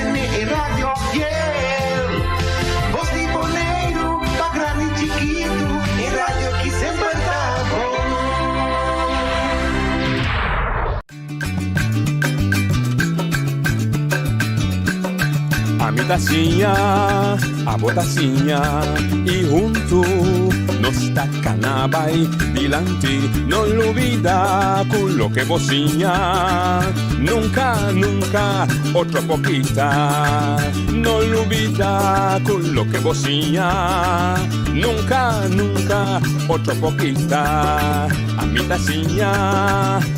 Tene e radio fiel. Bos di Boneiru, pa grandi i chikitu, e radio ki semper ta bon. Ami ta siña, abo ta siña i huntu nos ta kana bai dilanti. No lubida ku loke bo siña nunka, nunka otro por kita. No lubida ku loke bo siña nunka, nunka otro por kita. Ami ta siña.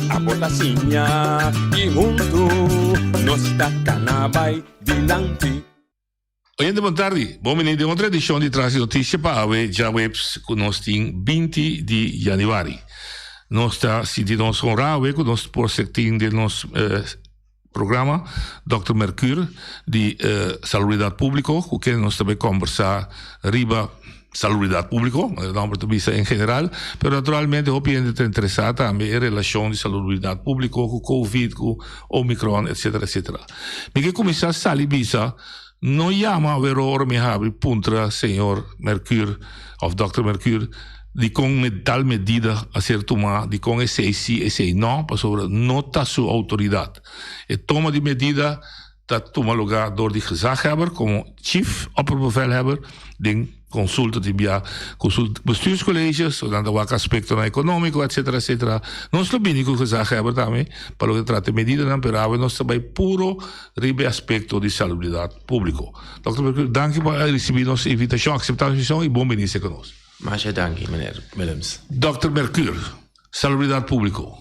Abo ta siña i huntu nos ta kana bai dilanti. Oyente bon tardi, bon bini den otro edicion di Tras di Noticia pa awe djaweps cu nos tin binti di januari. Nos ta sinti nos honra awe cu nos por ser tin den nos Programa Dòkter Mercuur di Salubridat Públiko ku ken nos ta bai kòmbersá riba salubridat públiko, e nòmber ta bisa en general, pero naturalmente hopi hende ta interesá tambe e relashon di salubridat públiko ku covid, ku omikron, etsetera, etsetera. Mi ke kuminsá sali bisa, no yama awero ora mi habri puntra señor Mercuur òf dòkter Mercuur dikon tal medida a ser tumá, dikon esei sí, esei no, pasobra no ta su outoridat. E toma di medida ta tuma lugá dor di gezaghebber komo chief opperbevelhebber den konsulta di bia ku su bestuurscollege, so nan ta wak aspektonan ekonómiko etsetera etsetera. Nos lo bini ku gezaghebber tambe pa loke ta trata e medidanan, pero awe nos ta bai puro riba e aspekto di salubridat públiko. Dòkter Mercurio, danki pa a risibí nos invitashon, akseptá nos invitashon i bon bini serka nos. Masha danki, meneer Willems. Dòkter Mercuur, salubridat públiko,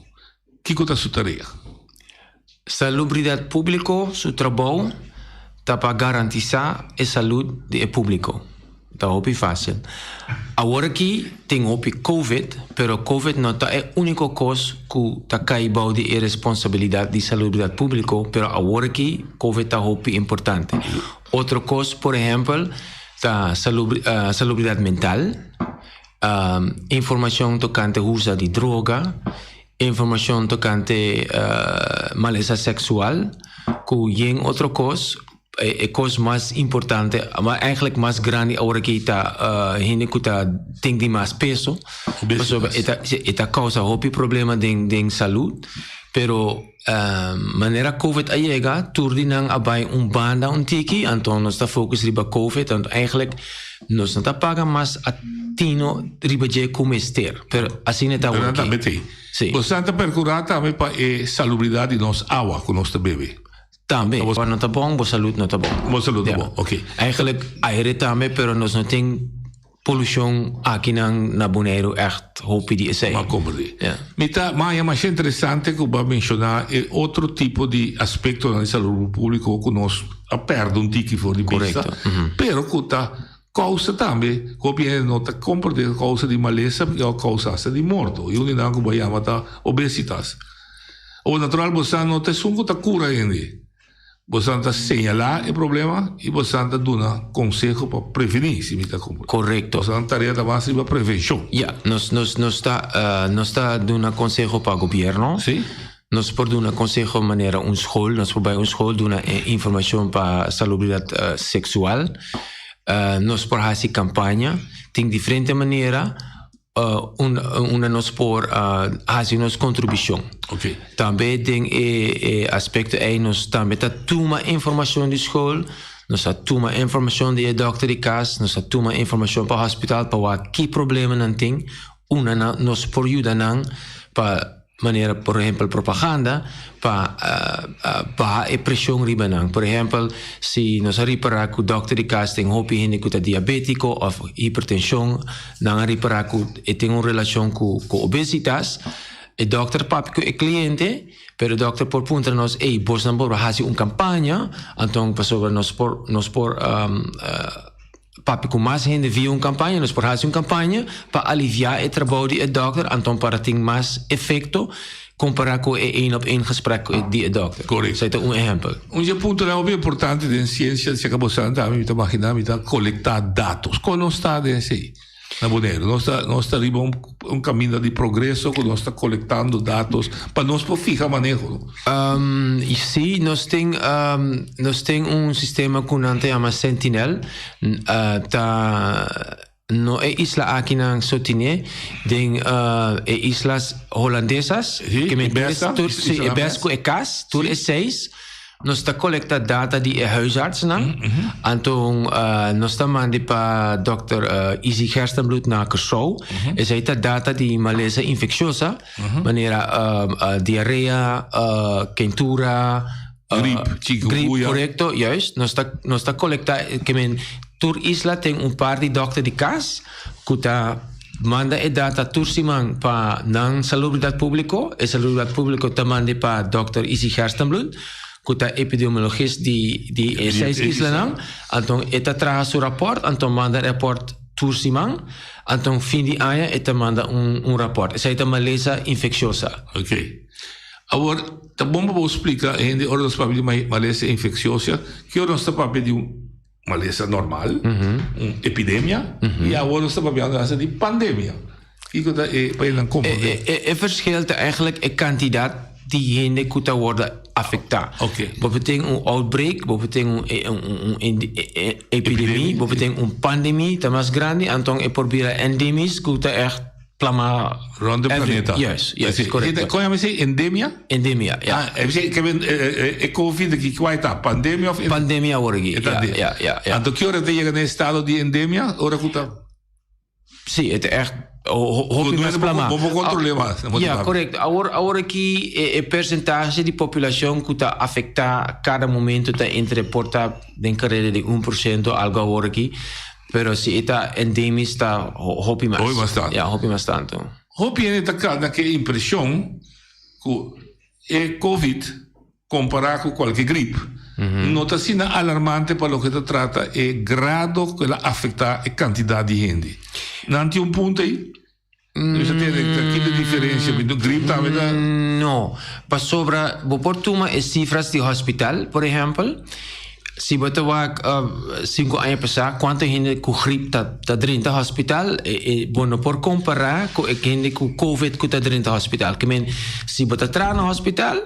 kiko ta su tarea? Salubridat públiko su trabou ta pa garantisá e salud di e públiko. Ta hopi fásil. Awor aki tin hopi covid, pero covid no ta e úniko kos ku ta kai bou di e responsabilidat di salubridat públiko, pero awor aki covid ta hopi importante. Otro kos, por ehèmpel, ta salubridat mental, informashon tokante usa di droga, Informashon tokante malesa seksual ku yen otro kos. E kos mas importante, eigenlijk mas grandi awor aki ta hende ku ta tin di mas peso. Pasobra e ta e ta kousa hopi problema den den salud. Pero manera covid a yega tur di nan a bai un banda un tiki, anto nos ta focus riba covid. Anto eigenlijk nos no ta paga mas atino riba dje ku mester. Pero asina e ta Pero awor nan aki. tambe t'ei. Sí. Bosan ta percura tambe pa e salubridad di nos awa cu nos ta bebe. Tambe. Awa no ta bon, bo salud no ta bon. Bo salud ta Ja. bon, ok. Eigenlijk aire tambe, pero nos no tin polucion akinan na Boneiru echt hopi di esei. M'a comprende. Ja. Mi ta maya masha interesante cu bo a menciona e otro tipo di aspectonan di salud publico cu nos a perde un tiki for di bista, Correcto. Mhm. pero cu ta Kousa tambe, hopi hende no ta komprendé ku kousa di malesa i kousa asta di morto. I un di nan ku bo a yama ta obesitas. Awor, natural bosan no ta esun ku ta kura hende. Bosan ta señalá e problema i bosan ta duna konseho pa prevení, si mi ta komprendé. Korekto. Bosan tarea ta mas riba prevenshon. Ya, nos nos nos ta nos ta duna konseho pa gobierno. Sí. Nos por duna konseho manera un skol, nos por bai un skol duna e informashon pa salubridat seksual. Nos por hasi kampaña, tin diferente manera unda nos por hasi nos kontribushon. Tambe den e aspekto ei nos tambe ta tuma informashon di skol, nos ta tuma informashon di e dòkter di kas, nos ta tuma informashon pa hospital pa wak ki problema nan tin, unda nos por yuda nan pa Manera por ehempel propaganda pa baha e presion riba nan. Por ehempel si nos a ripara cu dokter di cas tin hopi hende cu ta diabetico of hipertension, nan a ripara cu e tin un relacion cu obesitas, e dokter papia cu e cliente, pero e dokter por puntra nos, ey bosnan por haci un campaña, anton pasobra nos por nos por Papia ku mas hende via un kampaña, nos por hasi un kampaña pa aliviá e trabou di e dòkter, anton para tin mas efekto kompará ku e één op één gesprek di e dòkter. Korekto. Esei ta un ehèmpel. Un dje puntonan hopi importante den siensia, si a ka bo sa, mi ta maginá mi ta kolektá datos. Kon nos ta den esei? Na Boneiru. Nos ta nos ta riba un un kaminda di progreso ku nos ta kolektando datos pa nos por fiha maneho. Um, sí, nos tin um, nos tin un sistema ku nan ta yama Sentinel. Uh, ta no e isla akinan so tine, den uh, e islas holandesas, Sí, ke men e besta, tur, sí, isla e bes ku e kas, tur e seis. Nos ta kolekta data di e huisartsnan. Anto nos ta mandi pa dòkter Izzy Gerstenbluth na Kòrsou. Esei ta data di malesa infekshosa, manera diarea, kentura, Grip, chikungunya. Grip, korekto, juist. Nos ta nos ta kolekta, ke men tur isla tin un par di dòkter di kas ku ta manda e data tur siman pa nan Salubridat Públiko. E Salubridat Públiko ta manda pa dòkter Izzy Gerstenbluth, ku ta epidemiologist di di e seis islanan. Anto e ta traha su rapòrt, anto manda e rapòrt tur siman. Anto fin di aña e ta manda un un rapòrt. Esei ta malesa infeksiosa. Ok. Awor, ta bon pa bo splika hende ora nos papia di malesa infeksiosa, ki ora nos ta papia di un Malesa normal, un epidemia, y awor nos ta papiando hasta di pandemia. Kiko ta e pa nan comprende? E verschil ta eigenlijk e cantidad di hende cu ta wordo afecta. Bo por tin un outbreak, bo por tin un epidemia, bo por tin un pandemia ta mas grandi, anton e por bira endemisch cu ta echt plama Rond de planeta. Juist, juist, correcto. Kon yama esei? Endemia? Endemia, ja. Ah, e ke men e covid aki kua e ta? Pandemia of? Pandemia awor aki, ja, ja, ja, ja. Anto ki ora ta yega na e estado di endemia? Ora ku ta? Si, e ta echt hopi mas plama. Bo por kontrole mas. Ja, correcto. Awor, awor aki e percentahe di populacion ku ta afecta kada momento ta entre por ta den kareda di 1% algo awor aki. Pero si e ta endemis ta hopi mas. Hopi mas tantu. Ja, hopi mas tantu. Hopi hende ta kanda ku e impreshon ku e covid kompará ku kualke grip no ta asina alarmante pa loke ta trata e grado ku el a afektá e kantidat di hende. Nan tin un punto ei? Nos a tende ki ta diferencia mi grip tambe ta. No, pasobra bo por tuma e cifras di hospital, por ehempel, si bo ta wak cinco aña pasá cuanto hende cu grip ta ta drenta hospital, bo no por compara cu e hende cu covid cu ta drenta hospital. Ke men si bo ta traha na hospital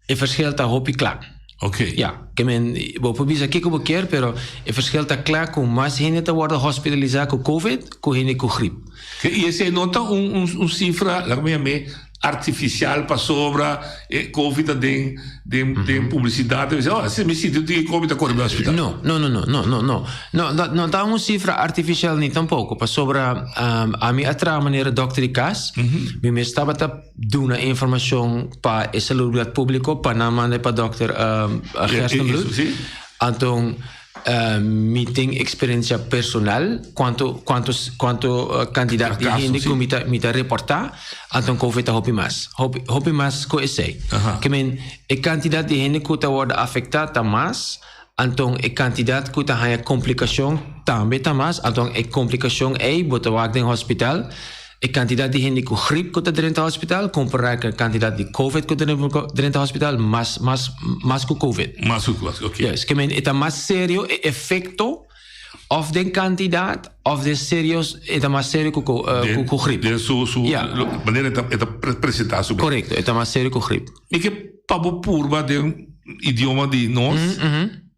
E verschil ta hopi kla. Ok. Ja, ke men, bo por bisa kiko bo kier, pero e verschil ta kla ku mas hende ta wordo hospitalisá ku covid ku hende ku grip. Ke i esei no ta un un un sifra, laga mi yam'é, artifisial pasobra e covid ta den den den publisidat, ta bisa, oh, si mi sinti un tiki covid ta kore bai hospital. No, no, no, no, no, no, no. No, no, no ta un sifra artifisial ni tampoko, pasobra ami a traha manera dòkter di kas, mi mes tabata Duna informacion pa e salubridad publico pa nan manda pa dokter Gerstenbluth. Anto mi tin experiencia personal cuanto cuanto cuanto cantidad di hende cu mi ta mi ta reporta anto covid ta hopi mas hopi hopi mas cu esey. Ke men e cantidad di hende cu ta wordo afecta ta mas anto e cantidad cu ta haya complicacion tambe ta mas anto e complicacion ey bo ta wak den hospital. E kantidat di hende ku grip ku ta drenta hospital kompará ku e kantidat di covid ku ta drenta hospital mas mas mas ku covid. Mas ku covid, oké. Yes, ke men e ta mas serio e efekto òf den kantidat òf den serios e ta mas serio ku ku grip. Den su su Ja. manera e ta e ta presentá su mes. Korekto, e ta mas serio ku grip. Mi ke pa bo purba den idioma di nos.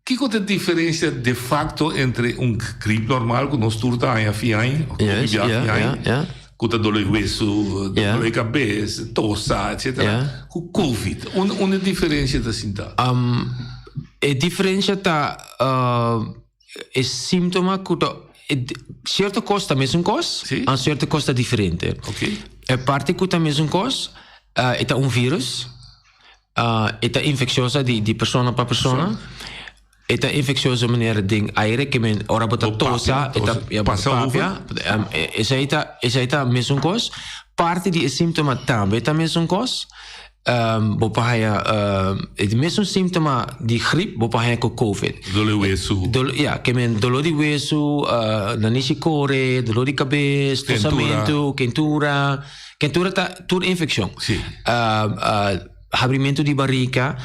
Kiko ta e diferencia de facto entre un grip normal cu nos tur ta haña fin aña, of hopi bia fin aña, cu ta dolo e hueso, dolo e cabes, tosa, etcetera, cu covid? Unda e diferencia ta sinta? E diferencia ta e sintoma cu ta, cierto cos ta mesun cos, en cierto cos ta diferente. E parti cu ta mesun cos, e ta un virus. E ta infecciosa di di persona pa persona. E ta infeccioso manera den aire ke men ora bo ta tosa e ta ya bo ta papia. Esei ta esei ta mesun kos. Parti di e síntoma tambe ta mesun kos. Bo por haya e mesun síntoma di grip bo por haya ku covid. Dolor di wesu. Ya ke men dolor di wesu, nanishi kore, dolor di kabes, tosamentu, kentura. Kentura ta tur infeccion. Sí. Habrimentu di barrica.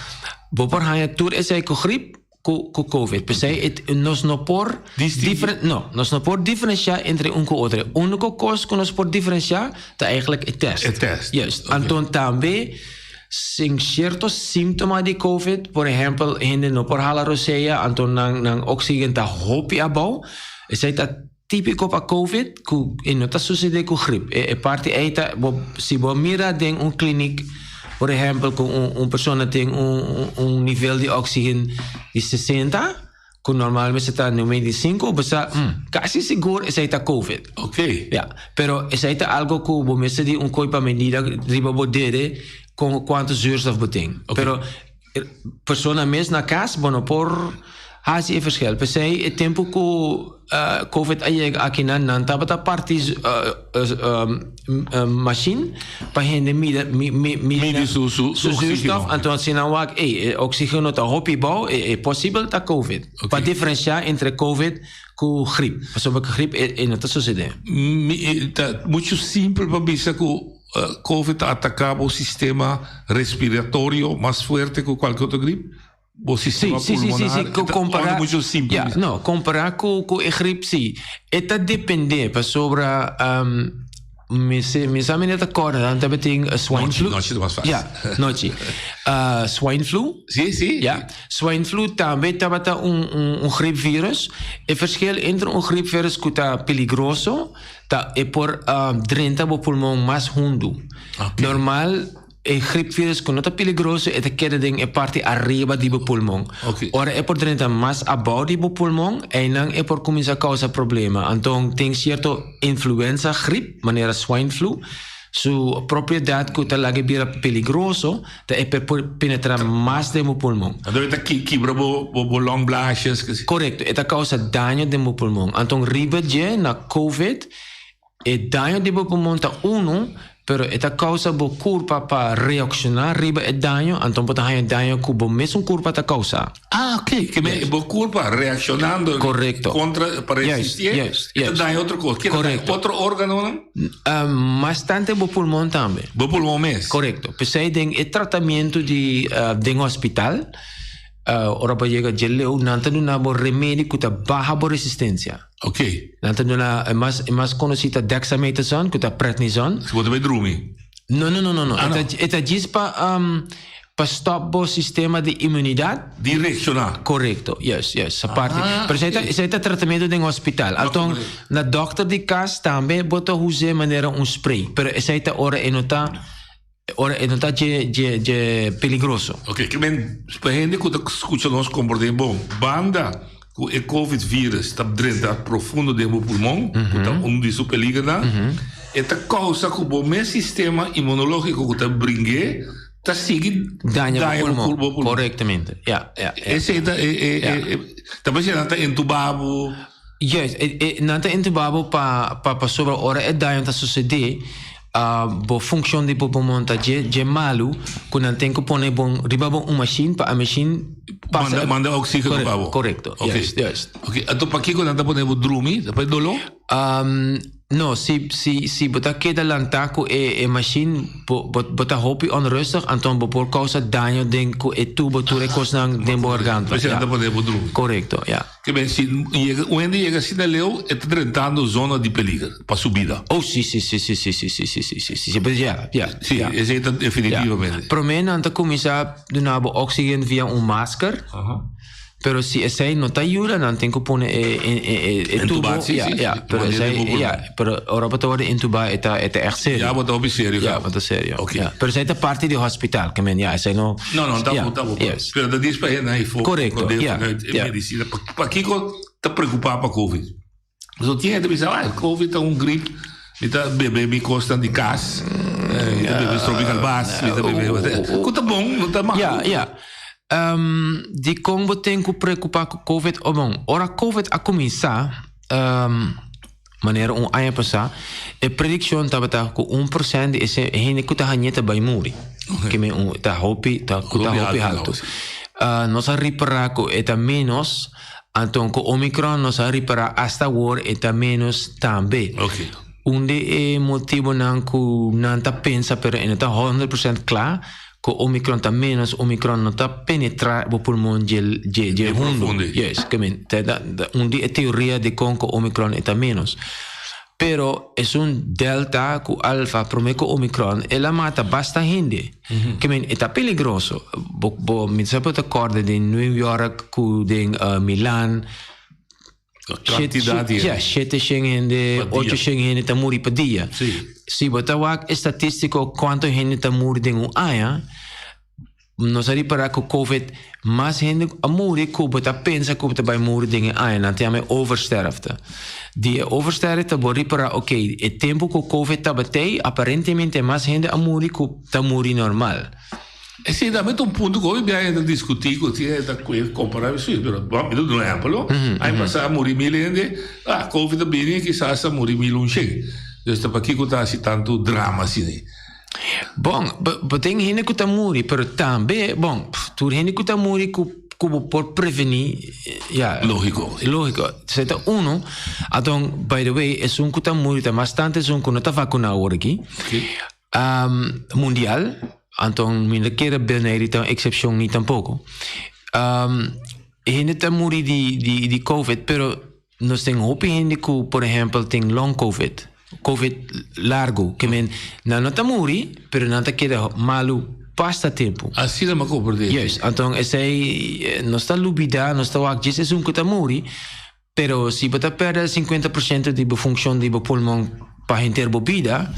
Bo por haña tur esei ku grip. Ku ku covid. P'esei e nos no por Distingui. No, nos no por diferensiá entre un ku otro. E úniko kos ku nos por diferensiá ta eigenlijk e tèst. E tèst. Juist. Oké. Anto tambe sin sierto síntoma di covid, por ehèmpel hende no por hala rosea, anto nan nan oksigen ta hopi abou. Esei ta típiko pa covid ku e no ta susedé ku grip. E e parti ei ta bo si bo mira den un kliniek por ehèmpel ku un un persona tin un un nivel di oksigen di 60 ku normal mester ta 95 bo sa kasi sigur esei ta covid. Oké. Ya, pero esei ta algo ku bo mester di un koi pa medida riba bo dede kon kuantu zuurstof bo tin. Oké. Pero Persona mes na cas bo no por haci e verschil. P'esey e tempo cu covid a yega akinan nan tabata parti machine pa hende mida Midi su su su zuurstof. Anto si nan wak ey e oxigeno ta hopi bou e posibel ta covid. Pa diferencia entre covid cu grip. Pasobra cu grip e no ta sucede. Mi ta mucho simpel pa bisa cu Covid ta ataká bo sistema respiratorio mas fuerte ku kualke otro grip? Bo sistema Sí, sí, sí, sí, sí. pulmonar? Ku kompará, Ora mucho simpel. Ja, no, kompará ku ku e grip sí. E ta dependé pasobra mi se mi sa mi no ta kòrda nan tabatin swine Nochi, flu. nochi ta mas fásil. Ja, nochi. Swine flu. Sí, sí. Ja, swine flu tambe tabata un un un griepvirus. E verschil entre un griepvirus ku ta peligroso Ta e por drenta bo pulmon mas hundu. Normal e griepvirus ku no ta peligroso e ta keda den e parti ariba di bo pulmon. Ora e por drenta mas abou di bo pulmon einan e por kuminsá kousa problema. Anton tin sierto influenza griep manera swine flu su propiedat ku ta laga e bira peligroso ta e por penetrá mas den bo pulmon. Anto e ta kibra bo bo longblaasjes. Korekto, e ta kousa daño den bo pulmon. Anto riba dje na covid e daño di bo pulmon ta unu, pero e ta kousa bo kurpa pa reakshoná riba e daño, anto bo ta haña daño ku bo mesun kurpa ta kousa. Ah, ok. Ke men bo kurpa reakshonando Korekto. kontra pa Juist, resistí juist, e ta juist. daña otro kos. Ke ta daña? Korekto. Otro órganonan? Mas tantu bo pulmon tambe. Bo pulmon mes? Korekto. P'esei den e tratamiento di den hospital, ora bo yega dje leu, nan ta duna bo remedi ku ta baha bo resistensia. Ok. Nan ta duna, e mas e mas konosí ta dexamethasone, ku ta prednison. Si bo ta bai drumi? No, no, no, no, no. Ah, no. E ta djis pa Pa stop bo sistema di inmunidad. Di reacciona. Correcto, juist, juist, sa parti. Ah, Pero esey ta, oké. esey ta tratamiento den hospital. Anton, na dokter di cas tambe bo ta us'e manera un spray. Pero esey ta ora e no ta, ora e no ta dje, dje, dje peligroso. Oké, ke men, pa hende ku ta skucha nos komprendé bon, banda ku e covid virus ta drenta profundo den bo pulmon, ku ta un di su peligernan, e ta kousa ku bo mes sistema inmunologiko ku ta bring'é, ta sigui daña daña bo pulmon. bo pulmon. Correctamente. Ja, ja, ja. Esei ta e e Ja. e ta pasobra nan ta entubá bo. Juist, e, e, nan ta entubá bo pa, pa, pasobra ora e daño ta sucedé, ah, bo funccion di bo pulmon ta dje, dje malu, cu nan ten cu pone bon riba bo un machine pa e machine pasa Manda, e- manda oxígeno Correcto, pa bo. Correcto, Oké. juist, juist. Oké, anto pakiko nan ta pone bo drumi? Ta pa e doló? No, si, si, si bo ta keda lantá ku e, e machine, bo, bo, bo ta hopi onrustig, anto bo por kousa daño den ku e tubo, tur e kosnan den bo garganta. P'esei nan Ja. ta pone bo drumi. Korekto, ja. Ke men, si yega, un hende yega asina leu, e ta drentando zona di peliger pa su bida. Oh, si, si, si, si, si, si, si, si, si, si, si, si, ja, ja, Si, ja. esei ta Ja. definitivamente. Promé nan ta kuminsá duna bo oksigen via un masker. Aha. Pero si esei no ta yuda, nan tin ku pone e, e, e, e, e tubo. Entuba, sí, ja, sí, ja. sí. Pero Manera esei, de bobo. ja, pero ora bo ta worde entuba, e ta, e ta echt serio. Ja, bo ta hopi serio, Ja, ja. bo ta serio. Oké. Ja. Pero esei ta parti di hospital, ke men, ja, esei no... No, no, ta ja, bo, ta bo. Yes. Pero ta dies pa hende ahí for. Correcto, for ja, vanuit ja. medicina. Pakiko ta preocupa pa COVID? So tin hende bisa, ah, COVID ta un grip, mi ta bebe mi kosnan di kas, mi ta bebe stropi kalbas, mi ta bebe... Ku ta bon, no ta malu. Ja, ja. Um, dikon bo tin ku preokupá ku COVID? O bon, ora COVID a kuminsá, um, manera un aña pasá, e predikshon tabata ku 1% di ese hende ku ta hañ'é ta bai muri. Oké. Ke men un ta hopi, ta, ku ta Hopi hopi alto, haltu. sí. Nos a ripará ku e ta ménos. Anto ku Omicron nos a ripará asta awor e ta ménos tambe. Oké. Un di e motibonan ku nan ta pensa pero e no ta 100% kla. Ku Omicron ta ménos, Omicron no ta penetrá bo pulmon dje dje dje hundu. Yes, ke men ta un di e teoria dikon ku Omicron e ta ménos. Pero esun Delta ku Alfa promé ku Omicron el a mata basta hende. Ke men e ta peligroso. Bo bo mi sa bo ta kòrda den New York ku den Milan. Kantidat di hende. Ja, 700 hende, 800 hende ta muri pa dia. Si. Si bo ta wak e statistiko kuantu hende ta muri den un aña, nos a ripará ku Covid mas hende a muri ku bo ta pensa ku bo ta bai muri den e aña. Nan ta yama e oversterfte. Di e oversterfte bo ripará, oké, e tempu ku Covid tabat'ei, aparentemente mas hende a muri ku ta muri normal. Esei tambe ta un punto ku hopi biaha ta diskutí ku tin hende ta kue kompará ku Suiza. Pero bo mi ta duna un ehèmpel lo. Aña pasá a muri mil hende, ah covid a bini kisas a muri mil un shen. Dus ta pakiko ta hasi tantu drama asina? Bon, bo tin hende ku ta muri, pero tambe, bon, tur hende ku ta muri ku ku bo por prevení, ya. Lógiko. Lógiko. Esei ta unu. Anto, by the way, esun ku ta muri ta mas tantu esun ku no ta vakuná awor aki. Mundial, anto mi no kere Bonaire ta un eksepshon ni tampoko. Hende ta muri di di di covid pero nos tin hopi hende ku por ehèmpel tin long covid, covid largu ke men nan no ta muri pero nan ta keda malu basta tempu. Asina mi a komprendé. Juist, anto esei nos ta lubida, nos ta wak djis esun ku ta muri. Pero si bo ta perde 50% di bo funccion di bo pulmon pa henter bo bida,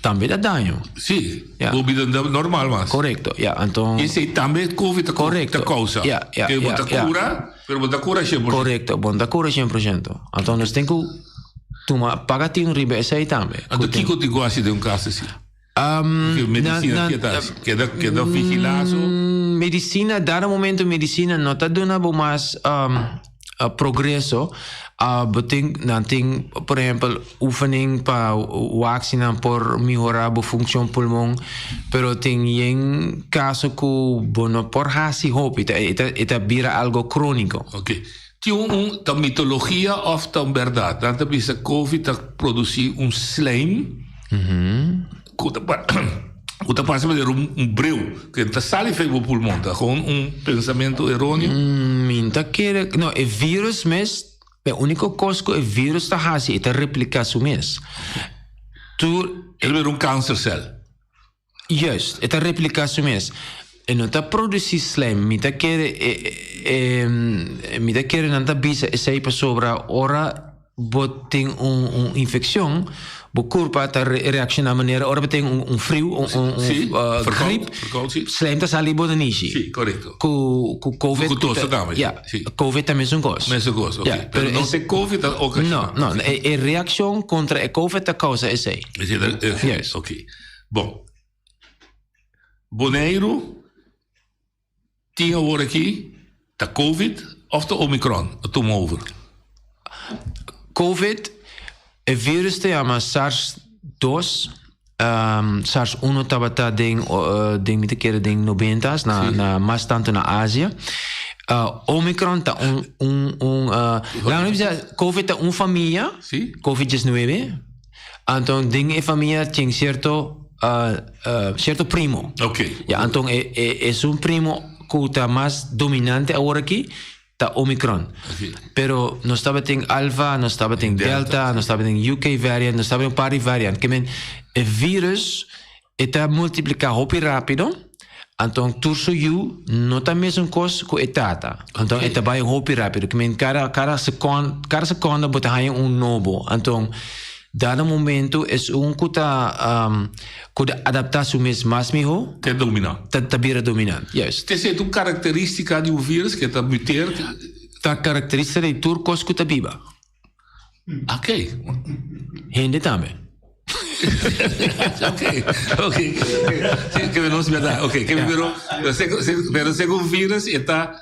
tambe ta daño. Sí, bo bida no ta normal mas. Correcto, ya. Anto. Esey tambe covid ta Correcto. causa. Ya, ya, Ke bo ya, ta ya. cura, pero bo ta cura 100%. Correcto, bo no ta cura 100%. Anto nos tin cu tuma, paga tin riba esey tambe. Anto kico tin cu haci den un caso así? Um, medicina na, na, ta, keda, keda vigilá so? Medicina, dado momento medicina no ta duna bo mas um, uh, progreso. Uh, bo tin, nan tin, por ehempel, oefening pa wak si nan por mehora bo funccion pulmon, pero tin yen caso cu bo no por hasi hopi, ta, e ta, e ta bira algo crónico. Ok. Tin un, un, ta mitologia of ta un berdad? Nan ta bisa COVID ta produci un slijm. Ku ta ku ta parse manera un un breu ku ta sali fe bo pulmon ta gewoon un pensamentu eroneo. Mi no ta kere no e virus mes e uniko kos ku e virus ta hasi e ta replika su mes tur. E ta bira un kansersèl. Juist, e ta replika su mes. E no ta produsi slijm. Mi ta kere e e mi ta kere nan ta bisa esei pasobra ora bo tin un un infeccion bo curpa ta reacciona manera ora bo tin un un friu un un un Sí, verkoud, griep verkoud, sí. slijm ta sali bo nanishi. Sí, correcto. Cu cu covid Cu tosa tambe, Ja, sí. covid ta mesun cos. Mesun cos, ok. Ja, Pero pero no es te covid ta ocasiona. No, no, e e reaccion contra e covid ta causa esei. Esei ta, Juist. ok. Bon. Boneiru tin awor aki ta covid of ta omicron a tuma over? Covid, e virus ta yama SARS dos, SARS uno tabata den den mi ta kere den nobentas na na mas tanto na Asia. Omicron ta un un un laga mi bisa covid ta un famia, Covid diesnuebe. Anto den e famia tin cierto cierto primo. Ok. Ya, anto e e esun primo ku ta mas dominante awor aki ta Omicron. Ok. Pero nos tabatin Alpha, nos tabatin Delta, nos tabatin UK variant, nos tabatin un par di variant. Ke men e virus E ta multipliká hopi rápido, anto tur su yu no ta mesun kos ku e tata. Anto e ta bai hopi rápido. Ki men kada kada sekòn kada sekònda bo ta haña un nobo. Anto dado momento esun ku ta ku ta adaptá su mes mas mihó. Ta dominá. Ta ta bira dominant, juist. Esei ta un karakterístika di un vírus ku e ta muteer? Ta karakterístika di tur kos ku ta biba. Ok. Hende tambe. Ok, ok. Sí, que nos verdad. Ok, que pero, pero según virus está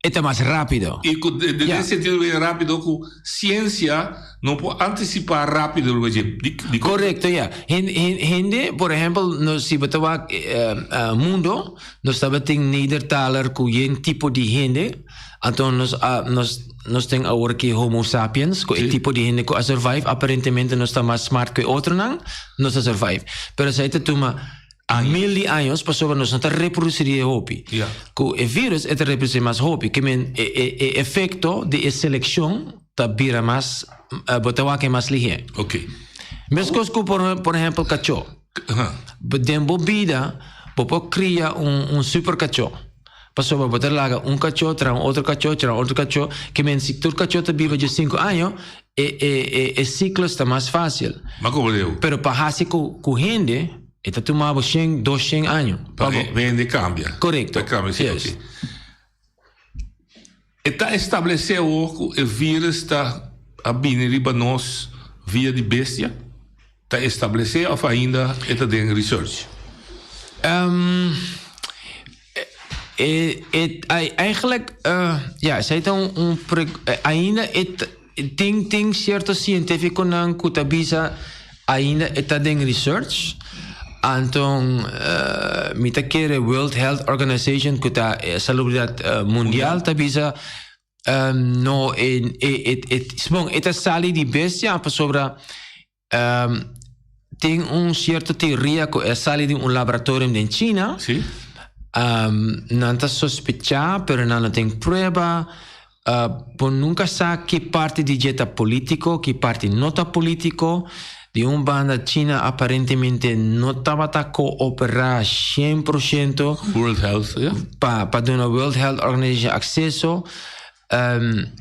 E ta mas rápido. Y cu de, de, yeah. sentido bien rápido cu ciencia no por anticipar rápido lo di, di Correcto, ja. Hende, por ejemplo, no, si bo ta wak uh, uh, mundo, nos tabatin Nedertaler cu yen tipo di hende, Anto nos a nos nos tin awor ki homo sapiens ku e tipo di hende ku a survive aparentemente nos ta mas smart ku e otronan nos a survive pero esei ta tuma. Mil di años pasobra nos no ta reproduci di e hopi. Cu e virus e ta reproduci mas hopi. Ke men e e e efecto di e seleccion ta bira mas, bo ta wak e mas lihé. Mescos cu por por ehempel cachó. Den bo bida bo por cria un un super cachó. Pasobra bo ta laga un cachó traha un otro cachó traha un otro cachó. Ke men si tur cachó ta biba diescinco año e e e e ciclos ta mas facil. Pero pa haci cu cu hende. E ta tuma bo shen, dos shen año. Pa e hende cambia. Correcto. Pa cambia, si, Yes. ok. E ta establece awor cu e virus ta a bini riba nos via di bestia? Ta establece of ainda e ta den research? Um, e, e, eigenlijk, uh, ja, esei ta un, un pre, ainda e tin, tin cierto cientificonan cu ta bisa ainda e ta den research. Anton, uh, mi ta kere World Health Organization cu ta eh, salubridad uh, mundial ta bisa um, no, e, e, e, e, bon, e ta sali di bestia pasobra Um, tin un cierto teoria cu e sali di un laboratorium den China. Sí. Um, nan ta sospecha, pero nan no tin prueba. Uh, bo nunca sa ki parti di dje ta politico, ki parti no ta politico. Di un banda, China aparentemente no tabata coopera 100% World Health, ja. pa, pa duna World Health Organization acceso. Um,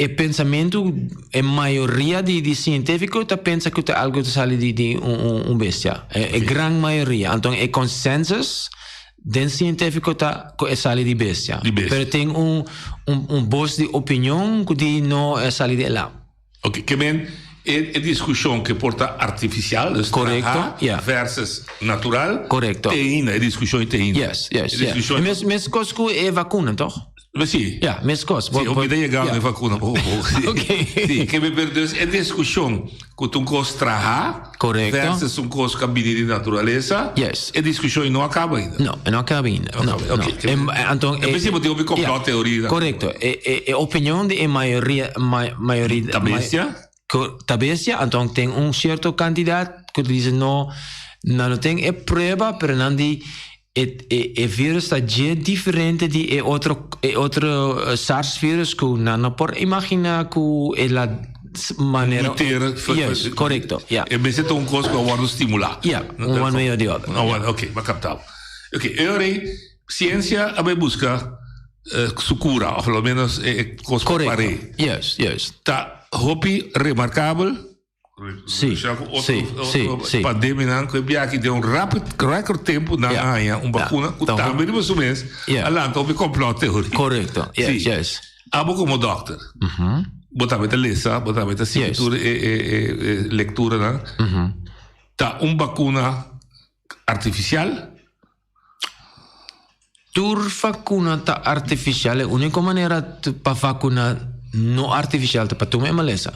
E pensamentu, e mayoria di di sientífiko ta pensa ku ta algu ta sali di di un un un bestia. E e gran mayoria. Anto e consensus den sientífiko ta ku e sali di bestia. Di bestia. Pero tin un un un bos di opinion ku di no e sali di e lab. Oké, ke men e e diskushon ke por ta artifisial, dus Korekto, traha ja. versus natural, Korekto. te ainda, e diskushon te ainda. Yes, yes, E ja. diskushon E mes meskos ku e vakuna, toch? Sí. Ja, meskos. Sí, hopi ta yega na e vakuna poco poco. Sí. Oké. Sí, ke mi per dus e diskushon ku ta un kos traha Korekto. versus un kos ku a bini di naturalesa. Yes. E diskushon no a kaba ainda. No, e no a kaba ainda. No No, kaba, no. oké. E, anto, En principio tin hopi complot teoria. Korekto. E, e, e opinion di e mayoria, ma, mayoria, Ta bestia? Ku ta bestia, anto tin un sierto kantidat ku ta bisa no, nan no tin e prueba, pero nan di E e e virus ta dje diferente di e otro e otro SARS virus ku nan no por imaginá ku e la manera. Muteer. Yes, korekto, ya. E mester ta un kos ku a wòrdu stimulá. Ya, un one way or the other. Oké, bo a kaptá. Oké, e ora ei siensia a bai buska su kura òf lo ménos e kos ku par'é. Korekto, yes, yes. Ta hopi remarkabel Sí, sí, sí, sí. Pandemianan ku e biaha den un rapid record tempu nan a haña un bakuna ku tambe riba su mes a lanta hopi complot teoria. Korekto, yes, yes. Abo komo dòkter, bo tambe ta lesa, bo tambe ta sigui tur e e lekturanan, ta un bakuna artifisial? Tur vakuna ta artifisial, e úniko manera pa vakuna no artifisial ta pa tuma e malesa.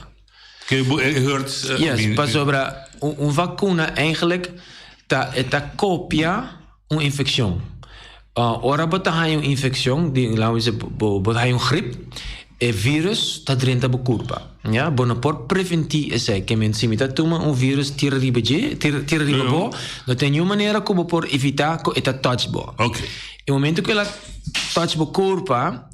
Ke bo e hurt? Yes, pasobra un vakuna eigenlijk ta e ta kopia un infekshon. Ora bo ta haña un infekshon, di laten we bisa bo bo ta haña un grip, E virus ta drenta bo kurpa. Ya, bo no por preventí esei. Ke men si mi ta tuma un virus tira riba dje, tira, tira riba bo, no tin niun manera ku bo por evitá ku e ta touch bo. Oké. E momento ku el a touch bo kurpa,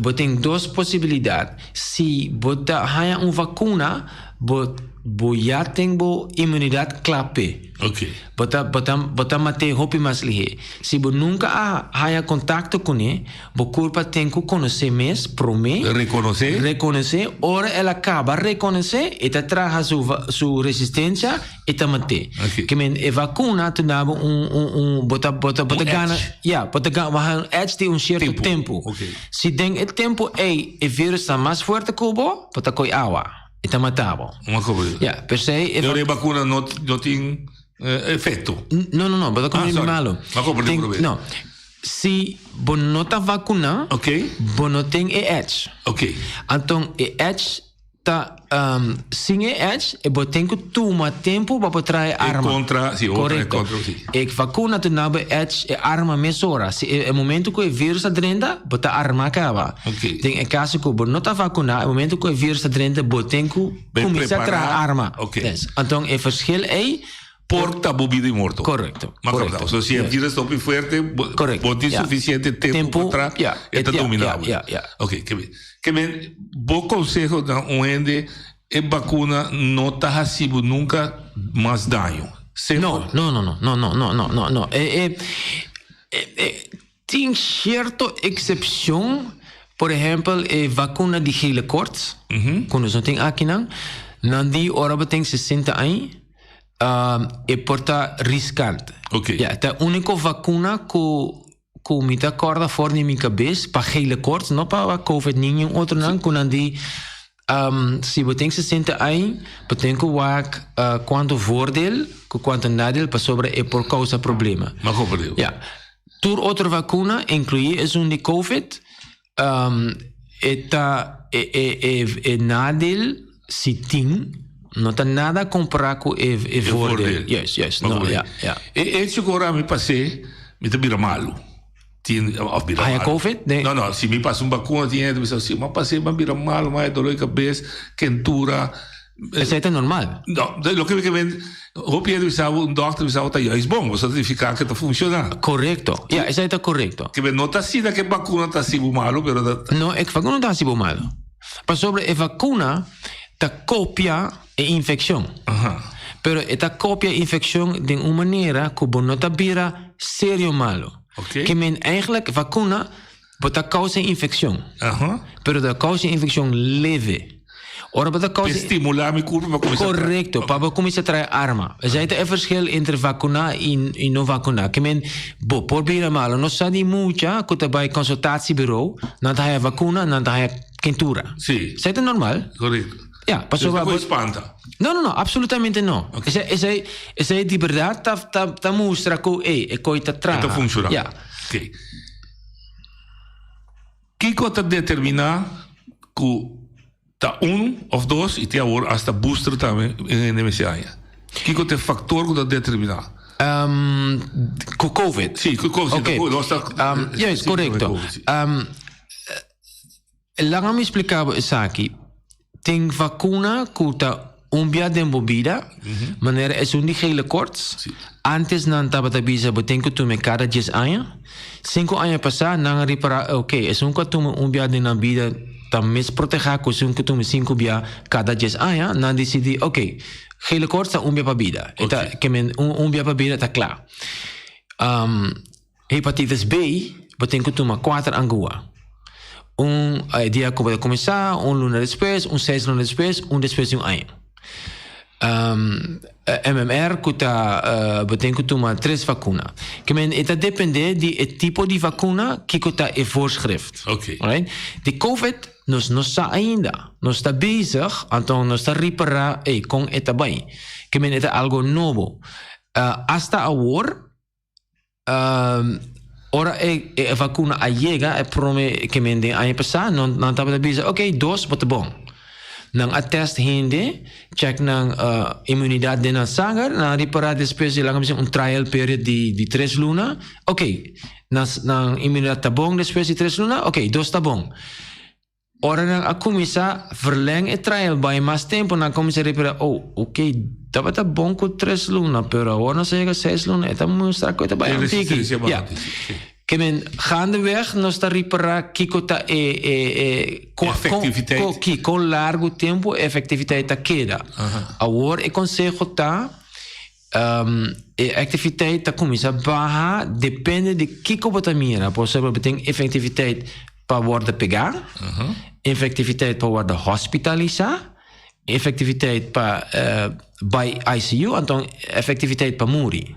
bo tin dos posibilidat. Si bo ta haña un vakuna, bo, bo ya tin bo inmunidat kla p'e. Oké. Bo ta, bo ta, bo ta mat'é hopi mas lihé. Si bo nunka a haña kontakto kuné, Bo kurpa ten ku konosé mes promé. Rekonosé. Rekonosé. Ora el a kaba rekonosé, e ta traha su su resistensia, e ta mat'é. Oké. Ke men e vakuna ta duna bo un un un bo ta bo ta bo ta Un gana edge. ya, bo ta gana bo haña un edge di un sierto Tempu. tempu. Oké. Si den e tempu ei e virus ta mas fuerte ku bo, bo ta koi awa, e ta mata bo. Un kobo. Ya, p'esei e Pero e bakuna no no tin efekto. No, no, no, bo ta Ah, komiendo sorry. malo. Ma kobo di Tin- probeer. No. Si bo no ta vacuná, Ok. bo no tin e edge. Ok. Anton e edge ta um, sin e edge e bo tin ku tuma tempu pa bo traha e arma. kontra, si, otra e Korekto. kontra, si. E vakuna ta duna bo e edge, e arma mesora. Si e, e momento ku e virus a drenta, bo ta arma kaba. Ok. Den e kaso ku bo no ta vakuná, e momento ku e virus a drenta, bo tin ku Ben kuminsá prepará. traha arma. Ok. Yes. Anton e verschil ei. Por ta bo bida i morto. Correcto. Ma correcto. So si e virus ta hopi fuerte, bo, Correcto. bo tin suficiente tempo Tempo, pa tra, e ta domina bo. Ok, ke ben. Ke ben, bo conseho na un hende, e vacuna no ta haci bo nunca mas daño. Semper. No, no, no, no, no, no, no, no, no, no. E, e, e, e, tin cierto excepcion, por ehempel e vacuna di gele koorts, cu nos no tin akinan, nan di ora bo tin 60 aña, e por ta riskant. Ok. Ja, ta úniko vakuna ku ku mi ta kòrda for di mi kabes pa gele koorts, no pa covid ni ningun otro nan, ku nan di si bo tin 60 aña, bo tin ku wak kuantu voordeel ku kuantu nadeel pasobra e por kousa problema. Ma komprendé. Ja. Tur otro vakuna, inkluí esun di covid, E ta e e e e nadeel si tin no ta nada compara cu e e voordeel. Juist, juist. No, ja, ja. E hecho cu ora mi pas'é mi ta bira malu. Tin of bira Haya malu. covid? Nee. No, no, si mi pasa un vacuna tin hende ta bisa si mi pas'é mi a bira malu, mi a haya dolor di cabes, kentura. Esei ta normal. No, loke mi ke men, hopi hende bisa bo, un dokter bisa bo ta juist bon, bo sa significa ke ta funciona. Korekto, ya, esei ta korekto. Ke men no ta asina ke bakuna ta hasi bo malo, pero ta. No, e vakuna no ta hasi bo malo. Pasobra e vakuna ta kopia e infekshon. Pero e ta kopia e infekshon den un manera ku bo no ta bira serio malo. Oké. Ke men eigenlijk vakuna Bo ta causa infeccion. Pero ta causa infeccion leve. Ora bo ta causa... Pe stimula mi curpa pa cuminsa... Correcto, pa bo cuminsa trae arma. Esey ta e verschil entre vacuna y no vacuna. Ke men, bo por bira malo. No sa di mucha cu ta bay consultatiebureau, nan ta haya vacuna, nan ta haya kentura. Si. Esey ta normal. Correcto. Ja, pasobra... Bo spanta. No, no, no, absolutamente no. Ok. Esey, esey, esey di berdad ta, ta, ta mustra cu, ey, e coy ta traha. E ta funciona. Ja. Ok. Kiko ta determiná ku ta un òf dos i te awor asta booster tambe e hende mester haña? Kiko ta e faktor ku ta determiná? Ku covid? Sí, ku covid. Oké. Nos ta Juist, korekto. Laga mi splika bo esaki. Tin vakuna ku ta un bia den bo bida, manera esun di gele koorts. Antes nan tabata bisa bo tin ku tuma e kada dies aña. Sinku aña pasá nan a ripará, oke, esun ku a tuma un bia den nan bida ta mes protehá ku esun ku tuma sinku bia kada dies aña. Nan disidí, oke, gele koorts ta un bia pa bida. E ta ke men un bia pa bida ta kla. Hepatitis B, bo tin ku tuma kuater angua. Un e dia ku bo ta kuminsá, un luna despues, un seis luna despues, un despues di un aña. MMR ku ta bo tin ku tuma tres vakuna. Ke men e ta dependé di e tipo di vakuna kiko ta e voorschrift. Oké. Alright? Di covid nos no sa ainda. Nos ta bezig, anto nos ta ripará ey kon e ta bai. Ke men e ta algo nobo. Asta awor. Ora e e vacuna a yega e prome ke men den aña pasá nan nan tabata bisa ok dos bo ta bon. Nan a test hende check nan inmunidad den nan sanger nan a ripara despues di laga mi bisa un trial period di di tres luna ok nan nan inmunidad ta bon despues di tres luna ok dos ta bon. Ora nan a kuminsá verleng e trial bai mas tempu, nan a kuminsá repará, oh, ok, tabata bon ku tres luna, pero awor nos a yega seis luna, e ta mustra ku e ta bai E un tiki. resistencia Ja. baha, sí. Ke men, gaandeweg nos ta ripará kiko ta e, e, e, kon, kon, Efectiviteit. kon, ki, kon largu tempu e efectiviteit ta keda. Awor e konseho ta, e activiteit ta cuminsa baha depende di kico bo ta mira. Por ejemplo, bo tin efectiviteit pa wordo pega, efectiviteit pa wordo hospitalisa, efectiviteit pa bai ICU, anto efectiviteit pa muri.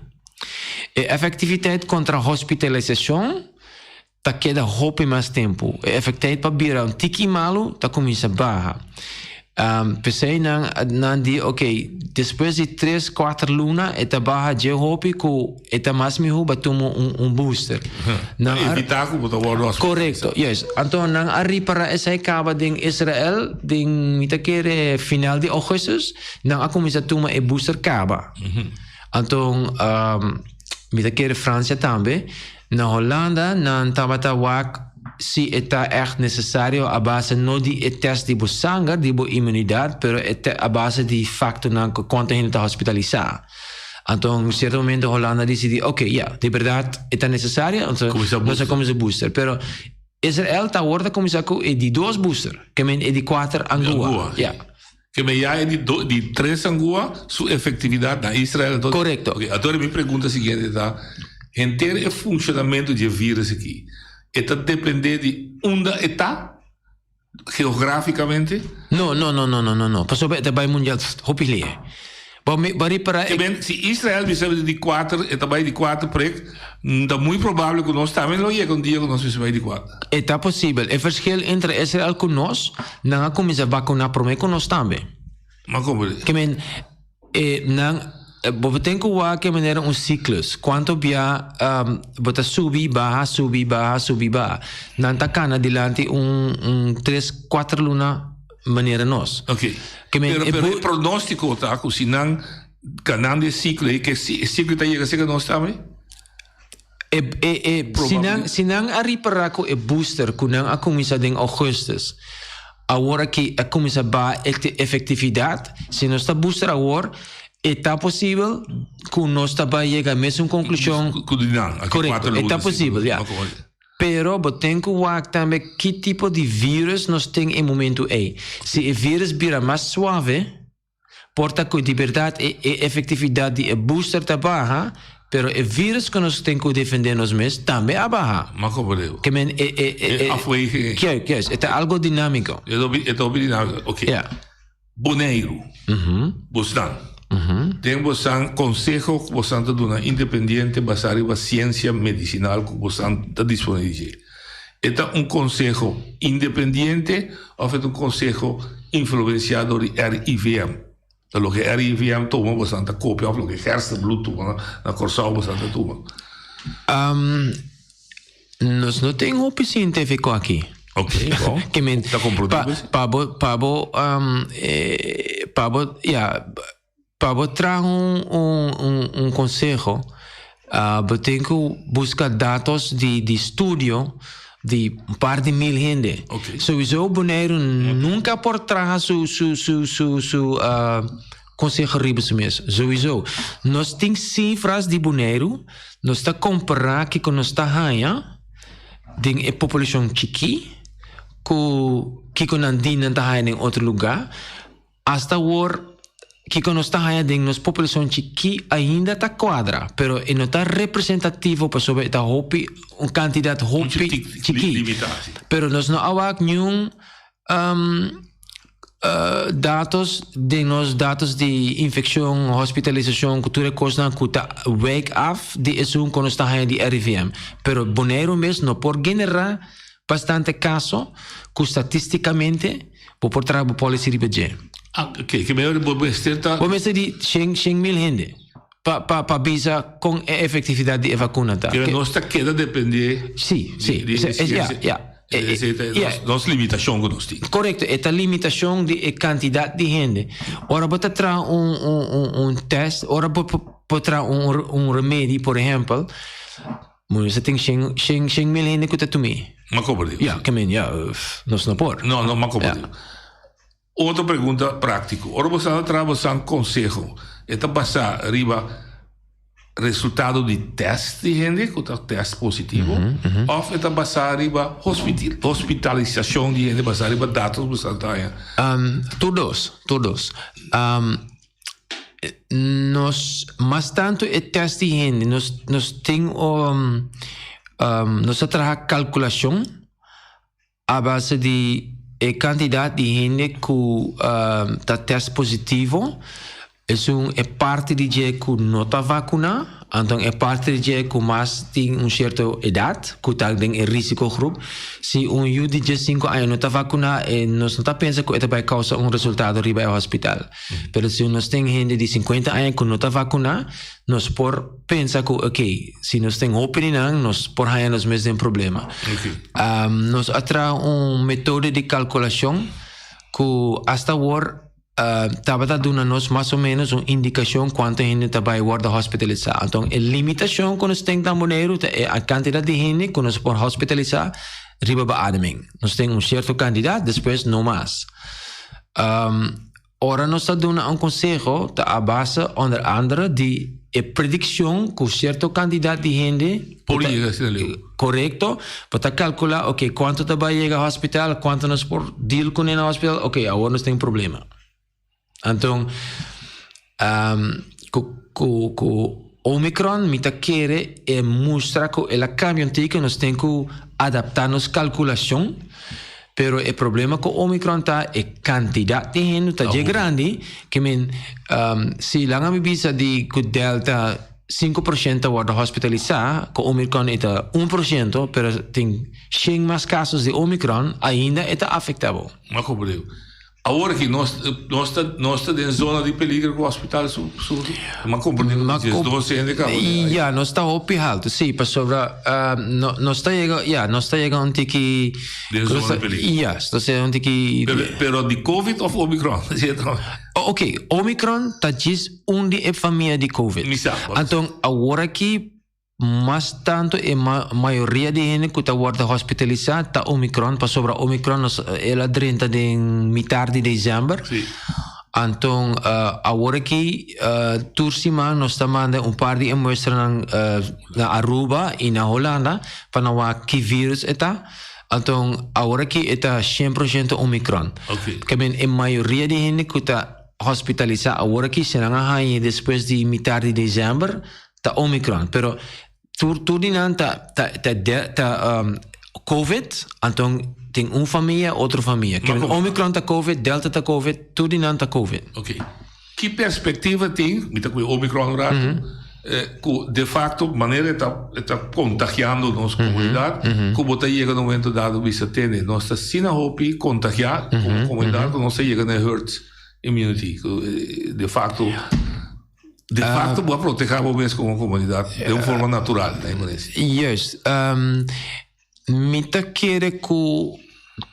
E efectiviteit contra hospitalisacion ta keda hopi mas tempu. E efekteit pa bira un tiki malu ta kuminsá baha. P'esei nan nan di ok, despues di tres, kuater luna e ta baha dje hopi ku e ta mas mihó ba tuma un un booster. Nan a evitá ku bo ta wòrdu hospitalisá. Korekto, juist. Anto nan a ripará esei kaba den Israel den mi ta kere final di ougùstus nan a kuminsá tuma e booster kaba. Anto mi ta kere Fransia tambe. Na Holanda nan tabata wak si e ta ègt nesesario a base no di e tèst di bo sanger, di bo imunidat, pero e a base di faktonan ku kuantu hende ta hospitalisá. Anto un cierto momento Holanda a dicidi, ok, ya, di berdad e ta necesario, anto Cuminsa nos a booster. cuminsa booster. Pero Israel ta awor ta cuminsa cu e di dos booster, ke men e di cuater angua. Angua, Ya. Ke men ya e di do, di tres angua su efectividad na Israel. Anto, Correcto. Ok, anto mi pregunta siguiente ta, henter e funcionamento di e virus aki, e ta depende di unda e ta? Geograficamente? No, no, no, no, no, no, no. Pasobra e ta bai mundial hopi lihe. Bo mi, bo ripara e. Ben, si Israel bisa di kuater, e ta bai di kuater prek, ta muy probable ku nos tambe lo yega un dia ku nos bisa bai di kuater. E ta posibel. E verschil entre Israel ku nos, nan a kuminsá vakuná promé ku nos tambe. Ma komo? Ke men, E nan, bo tin ku wak e manera un siklus. Kuantu bia bo ta subi, baha, subi, baha, subi, baha. Nan ta kana dilanti un un tres, kuater luna manera nos. Ok. Ke men Pero e pero bu e pronóstiko ta ku si nan kanan di e siklo ei, ke si e siklo ta yega serka nos tambe? E e e si nan Probably. si nan a ripará ku e booster ku nan a kuminsá den ougùstùs awor aki a kuminsá baha e efektividat, si nos ta booster awor e ta posibel ku nos ta bai yega mesun konklushon. Ku di nan aki Korekto, kuater e luna ta sinku posibel, luna. ya. Pero bo tin ku wak tambe ki tipo di vírùs nos tin e momentu ei. Si e vírùs bira mas suave, Por ta cu di berdad e e efectividad di e booster ta baha, pero e virus cu nos tin cu defende nos mes tambe a baha. Ma como deo? Ke men e e e E afweging. Kijk, juist, e ta algo dinamico. E ta hopi e ta hopi dinamico. Ok. Ja. Boneiru. Bosnan. Den bosan conseho cu bosan ta duna independiente basa riba ciencia medicinal cu bosan ta dispone di dje. E ta un konseho independiente òf e ta un konseho influensiá dor di RIVM? Ta loke RIVM tuma boso ta kopia òf loke Gerstenbluth tuma na Kòrsou boso ta tuma? Nos no tin hopi sientífiko aki. Ok, bon. Ke men, Ta komprondibel si. Pa bo, pa bo, pa bo, ya. Pa bo traha un un un konseho bo tin ku buska datos di di studio di un par di mil hende. Souiso Boneiru nunka por traha su su su su su konseho riba su mes. Souiso. Nos tin sifras di Boneiru, nos ta kompara kiko nos ta haña den e populashon chikí ku kiko nan di nan ta haña den otro lugá. Hasta awor, kiko nos ta haña den nos populacion chikí ainda ta cuadra, pero e no ta representativo pasobra e ta hopi, un cantidad hopi chikí. Pero nos no a wak niun datos den nos datos di infeccion, hospitalisacion, cu tur e cosnan cu ta wijk af di esun cu nos ta haña di RIVM. Pero Boneiru mes no por genera bastante caso cu statisticamente Bo por traha bo policy riba dje. Ah, oké. Ke mehor bo mester ta. Bo mester di shen, shen mil hende pa, pa, pa bisa kon e efektividat di e vakuna ta. Ke nos ta keda dependé. Sí, sí. Di, di, Es, ja, ja. Esei ta Ja. nos, nos limitashon ku nos tin. Korekto, e ta limitashon di e kantidat di hende. Ora bo ta traha un, un, un, un test, ora bo por traha un, un remedi, por ehèmpel, Bo mester tin shen, shen, shen mil hende ku ta tum'é. Ma komo digo? Ya, ke men, ya, nos no por. No, no, ma komo Ya. digo. Otro pregunta práktiko. Ora bo sa traha bo san konseho, e ta basá riba resultado di tèst di hende ku ta tèst positivo òf e ta basá riba hospitil, hospitalisashon di hende basá riba datos bo sa ta haña? Tur dos, tur dos. Nos mas tantu e tèst di hende nos nos tin nos ta traha kalkulashon a base di e kantidat di hende ku ta tèst positivo esun e parti di dje ku no ta vakuná anto e parti di dje ku mas tin un sierto edat ku ta den e risikogroep. Si un yu di diesinku aña no ta vakuná e nos no ta pensa ku e ta bai kousa un resultado riba e hospital. Pero si nos tin hende di sinkuenta aña ku no ta vakuná, nos por pensa ku oké, si nos tin hopi di nan, nos por haña nos mes den problema. Nos a traha un metodo di kalkulashon ku asta awor tabata duna nos mas o menos un indikashon kuantu hende ta bai wòrdu hospitalisá. Anto e limitashon ku nos tin na Boneiru ta e kantidat di hende ku nos por hospitalisá riba beademing. Nos tin un sierto kantidat, despues no mas. Ora nos ta duna un konseho ta a base onder andere di. e predikshon ku sierto kantidat di hende Por yega asina leu. Korekto, bo ta kalkulá, oke, kuantu ta bai yega hospital, kuantu nos por deal kuné na hospital, oke, awor nos tin problema. Anto, ku ku ku Omicron mi ta kere e mustra ku el a kambia un tiki, nos tin ku adaptá nos kalkulashon, pero e problema ku Omicron ta e kantidat di hende ta dje grandi, ke men si laga mi bisa di ku Delta 5% ta wòrdu hospitalisá, ku Omicron e ta 1%, pero tin shen mas kasos di Omicron, ainda e ta afektá bo. M'a komprendé. Awor aki nos nos ta nos ta den zona di peligro ku hospital su su m'a komprendé ku 12 hende kaba di Ya, nos ta hopi haltu, sí, pasobra no nos ta yega, ya, nos ta yega un tiki Den zona di peligro. Ya, nos ta yega un tiki Pero pero di covid òf omicron? Oké, omicron ta djis un di e famia di covid. Mi sa. Anto awor aki Mas tantu e mayoria di hende ku ta wòrdu hospitalisá ta Omicron pasobra Omicron nos el a drenta den mitar di desèmber. Anton awor aki tur siman nos ta manda un par di e muestranan na Aruba i na Holanda pa nan wak ki virus e ta. Anton awor aki e ta shen por shento Omicron. Ke men e mayoria di hende ku ta hospitalisá awor aki si nan a haña despues di mitar di desèmber Ta Omicron, pero tur tur di nan ta ta ta de ta um, COVID, anton tin un famia, otro famia. Ke men Omicron ta COVID, Delta ta COVID, tur di nan ta COVID. Ok. Ki perspectiva tin, mi ta cu Omicron un rato, mm -hmm. eh, cu de facto manera e ta, e ta contagiando nos mm -hmm. comunidad, mm -hmm. cu bo ta yega na un momento dado bisa tene, nos ta asina hopi contagia mm -hmm. como comunidad, mm -hmm. cu nos ta yega na herd immunity. Cu, eh, de facto, De facto bo a proteha bo mes como comunidad den un forma natural, ta parece. Juist. Um, mi ta kere ku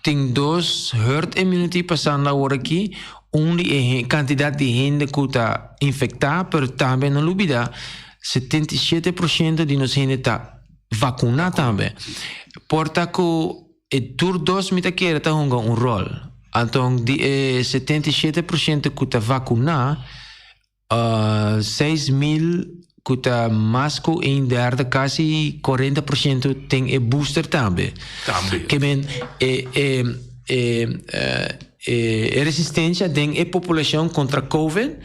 tin dos herd immunity pasando awor aki. Un di e cantidad di hende ku ta infectá, pero tambe no lubida 77% di nos hende ta vacuná tambe. Por ta ku e tur dos mi ta kere ta hunga un rol. Anto di e 77% ku ta vacuná, 6000 ku ta mas ku een derde, kasi 40% tin e booster tambe. Tambe. Ke men e e e e e resistencia den e populashon kontra covid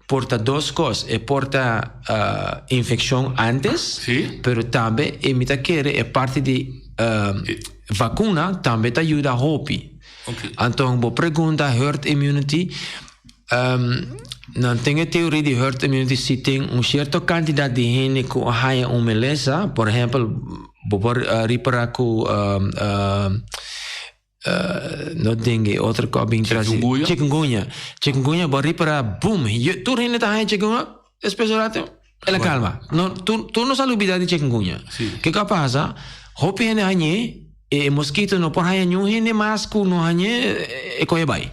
por ta dos kos. E por ta infekshon antes, Sí. pero tambe e mi ta kere e parti di vakuna tambe ta yuda hopi. Oké. Anto bo pregunta herd immunity. Nan tin e teoria di herd immunity si tin un cierto cantidad di hende cu a haya un meleza, por ehempel, bo por ripara cu no dengue, otro cu a bin tras di Chikungunya? Chikungunya. Chikungunya bo a ripara, boom, tur hende ta haya chikungunya, despues un rato el a calma. No, tur, tur nos a lubida di chikungunya. Si. Kico a pasa? Hopi hende hañ'e, E mosquito no por haña niun hende mas ku no hañ'é, e kohe bai.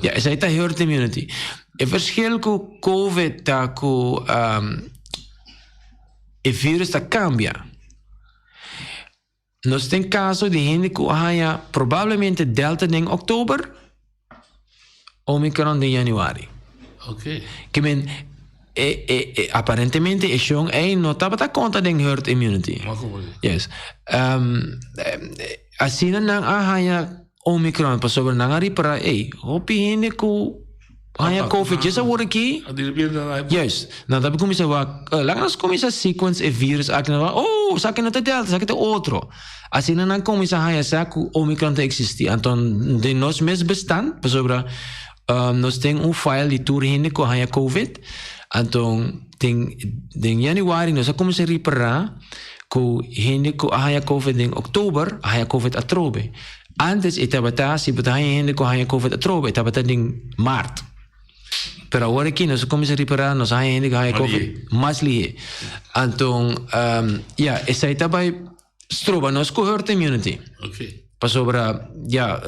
Ja, esei ta herd immunity. E verschil ku covid ta ku um, e virus ta kambia. Nos tin kaso di hende ku a haña probablemente delta den oktober, Omicron den januari. Oké. Ke men, e, e, e, aparentemente e shon ei no tabata konta den herd immunity. Maar como di? Yes. Um, asina nan a haña Omicron pasobra nan a ripara, ey, hopi hende ku haña COVID djes awor aki. A di repente nan a. Juist. Nan ta kuminsá wak, laga nos kuminsá sequence e virus aki. Nan wak, oh, esaki no ta Delta, esaki ta otro. Asina nan kuminsá haña sa ku Omicron ta eksistí. Anto den nos mes bestan, pasobra nos tin un file di tur hende ku a haña covid. Anto den den yanüari nos a kuminsá ripará ku hende ku a haña covid den òktober a haña covid atrobe. Ántes e tabata si bo ta haña hende ku a haña covid atrobe e tabata den mart. Pero awor aki nos a kuminsá ripará nos a haña hende ku a haña covid mas lihé. Anto ya esei ta bai. Stroba nos ku herd immunity. Ok. Pasobra, ya,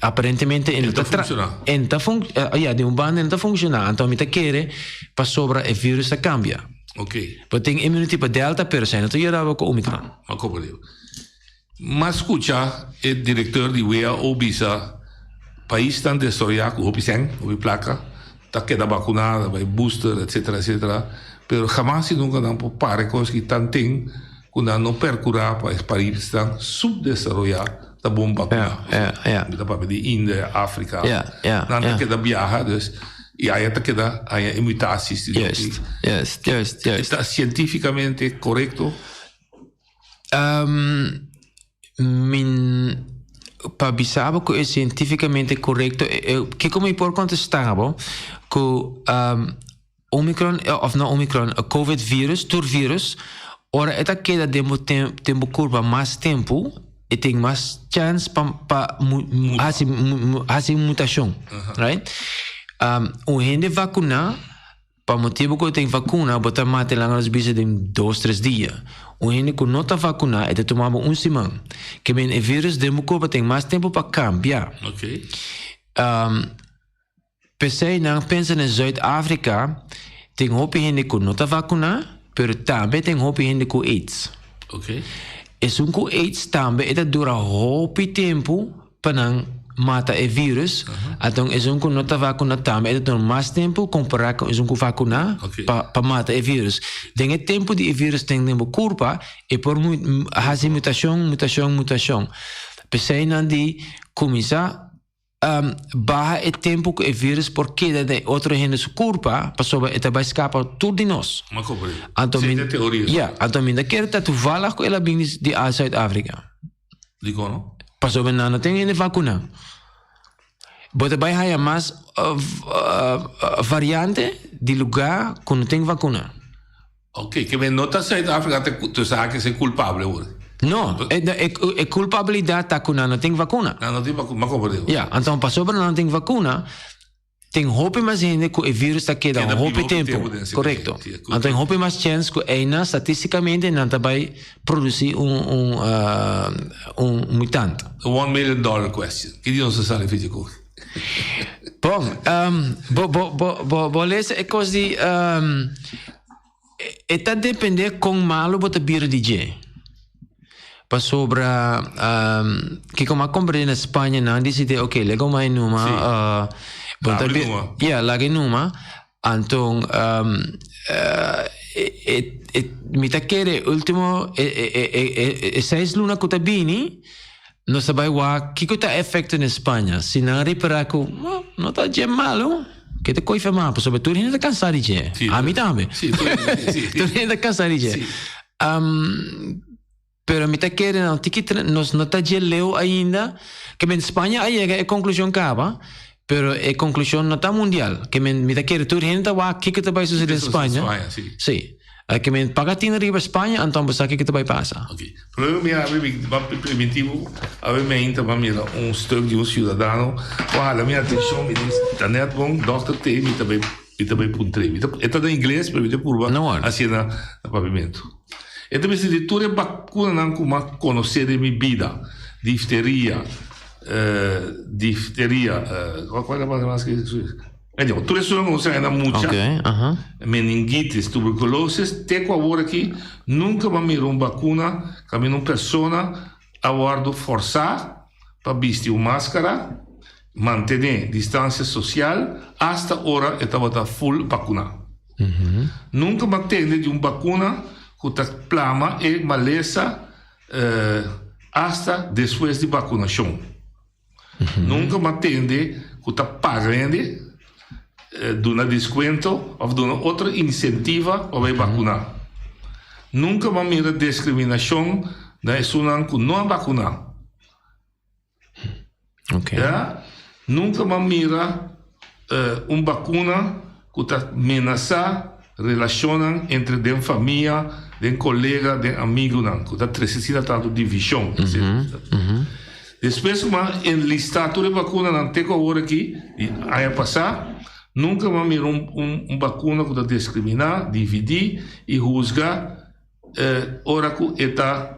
aparentemente e ta funciona. E ta fun, ya, di un banda e ta funciona. Anto mi ta kere pasobra e virus ta cambia. Ok. Bo tin immunity pa Delta, pero esei no ta yudabo ku Omicron. Ma como digo. M'a scucha e directeur di WHO bisa paisnan desaroya cu hopi cen, hopi placa, ta keda vacuna, ta bay booster, etcetera, etcetera. Pero hamas y nunca nan por para e cos ki tanten cu nan no percura pa e paisnan subdesaroya ta bon vacuna. Mi ta papia di India, Africa. Nan ta keda biaha dus y aya ta keda haya e mutaties di Juist, juist, juist, juist. E ta cientificamente corecto? Mi pa bisa bo ku e sientífikamente korekto, kiko mi por kontestá bo ku Omicron òf no Omicron, Covid virus, tur virus, ora e ta keda den bo den bo kurpa mas tempu, e tin mas chèns pa pa hasi hasi un mutashon, right? Un hende vakuná. Pa motibu ku e tin vakuna, bo ta mata e langer bisa den dos tres dia. Un hende ku no ta vakuná, e ta tuma bo un siman. Ke men e virus den bo kurpa tin mas tempu pa kambia. P'esei nan pensa na Zuid-Afrika tin hopi hende ku no ta vakuná, pero tambe tin hopi hende ku aids. Esun ku aids tambe e ta dura hopi tempu pa nan mata e virus, anto esun ku no ta vakuná tambe e ta dura mas tempu kompará ku esun ku vakuná pa pa mata e virus. Den e tempu di e virus tin den bo kurpa e por hasi mutashon, mutashon, mutashon. P'esei nan di kuminsá baha e tempu ku e virus por keda den otro hende su kurpa pasobra e ta bai skapa tur di nos. Anto mi, ya, anto mi ta kere ta toevallig ku el a bin di Zuid-Afrika. Dikon no? Pasobra nan no tin hende vakuná. Bo ta bai haya mas variante di lugá ku no tin vakuna. Ok, ke men no ta Zuid-Afrika ta tu sa ke se kulpable awor. No, e kulpabilidat ta ku nan no tin vakuna. Nan no tin vakuna, ma komprende. Ya, anto pasobra nan no tin vakuna, Tin hopi mas hende ku e virus ta keda hopi tempu. Korekto. Anto tin hopi mas chèns ku einan statistikamente nan ta bai produsí un un un mutant. The one million dollar question. Ki di nos ta sali fiji ku? Bon, bo bo bo bo bo lesa e kos di E ta depende kon malu bo ta bira di dje. Pasobra kiko m'a komprende na Spaña nan disidi oke lego mai numa bo ta bira ya laga e numa anto mi ta kere ultimo e seis luna ku ta bini Nos ta bai wak kiko ta efecto na Spaña. Si nan ripara ku no ta dje malu, ke ta koi fema pasobra tur hende ta kansa di dje. Ami tambe. Tur hende ta kansa di dje. Pero mi ta kere nan tiki nos no ta dje leu ainda. Ke men Spaña a yega e konklushon kaba, pero e konklushon no ta mundial. Ke men mi ta kere tur hende ta wak kiko ta bai susede na Spaña. Si. Ke men paga tin riba Spaña anto bo sa kiko ta bai pasa. Ok. Primero mi habri mi ba primitivo awe mi ainta ba mira un stuk di un ciudadano cu a hala mi atencion mi di ta net bon dokter te mi ta bay mi ta bay puntre mi ta e ta na ingles pero mi ta purba hacié na papiamento e ta bisa di tur e bacunanan cu mi a conoce den mi bida difteria difteria cual e mas ke. Anyway, tur esun ku nos a na mucha, meningitis, tuberculosis, te ku awor aki nunka bo a mira un bakuna kaminda un persona a wòrdu fòrsá pa bisti un máskara, mantené distansia sosial asta ora e tabata ful bakuná. Nunka bo a tende di un bakuna ku ta plama e malesa asta despues di bakunashon. Nunka m'a tende ku ta paga hende, duna deskuento òf duna otro insentiva pa bai bakuná. Nunka m'a mira deskriminashon na esunnan ku no a bakuná. Ya. Nunka m'a mira un bakuna ku ta menasá relashonnan entre den famia, den kolega, den amigunan, ku ta trese asina tantu divishon. Despues ku mi a enlistá tur e bakunanan te ku awor aki, di aña pasá, nunka mi a mira un bakuna ku ta diskriminá, dividí i husga ora ku e ta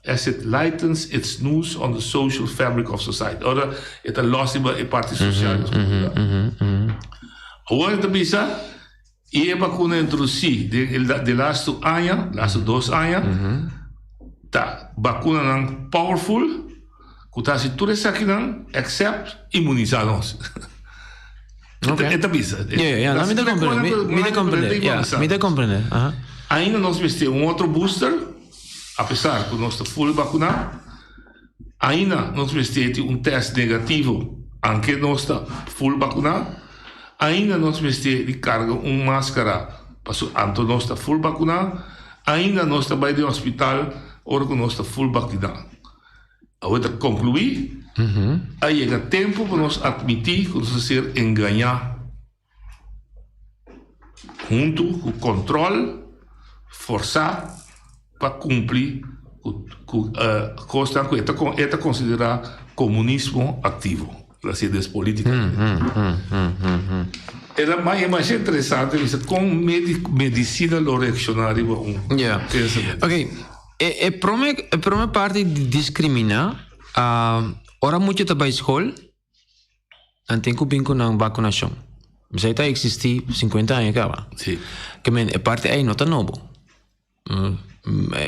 As it lightens its noose on the social fabric of society. Ora e ta los riba e parti social di nos komunidat. Awor e ta bisa, i e bakuna introdusí den e de lastu aña, lastu dos aña, ta bakunanan powerful ku ta hasi tur esakinan except imunisá nos. E ta bisa. Ja, ja, no, mi ta comprende. Mi ta comprende. Ja, mi ta comprende. Aha. Ainda nos mester un otro booster, apesar ku nos ta full vakuná. Ainda nos mester tin un test negativo, anke nos ta full vakuná. Ainda nos mester di karga un maskara, paso anto nos ta full vakuná. Ainda nos ta bai den hospital ora ku nos ta full vakuná. Awor ta konkluí, a yega tempu pa nos atmití ku nos a ser engañá huntu ku kòntròl forsá pa kumpli ku kosnan ku e ta konsiderá komunismo aktivo. El a hasi des polítika. E ta masha interesante bisa kon medisina lo reakshoná riba un pensamentu. Oké, e prome e prome parti di diskriminá, ora mucha ta bai skol, nan tin ku bin ku nan bakunashon. Esei ta eksistí sinkuenta aña kaba. Sí. Ke men e parti ei no ta nobo.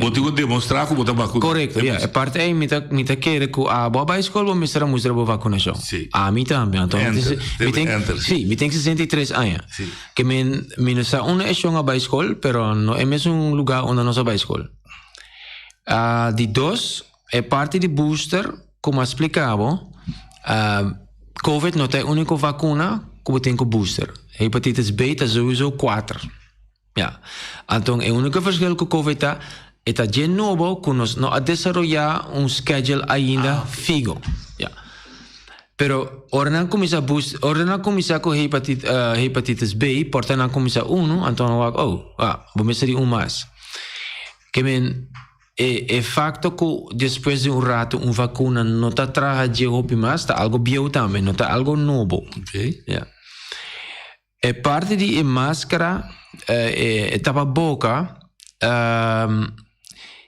Bo tin ku demostrá ku bo ta bakuná. Korekto, ya. E parti ei mi ta mi ta kere ku abo a bai skol bo mester a mustra bo bakunashon. Sí. Ami tambe. Anto mi Enter, mi tin enter, sí. sí, mi tin 63 aña. Sí. Ke men mi no sa unda e shon a bai skol, pero no e mesun lugá unda nos a bai skol. Di dos, e parti di booster, komo a splika bo, Covid no ta e úniko vakuna ku bo tin ku booster. Hepatitis B ta souiso kuater. Ya. Anto e úniko verschil ku Covid ta, e ta dje nobo ku nos no a desaroyá un schedule ainda figo. Ya. Pero ora nan kuminsá boost, ora nan kuminsá ku hepatit, hepatitis B, por ta nan kuminsá unu, anto nan wak, oh, ah, bo mester di un mas. Ke men, e, e fakto ku despues di un ratu un vakuna no ta traha dje hopi mas, ta algo bieu tambe, no ta algo nobo. Okay. Ya. E parti di e maskara, e, e tapaboka,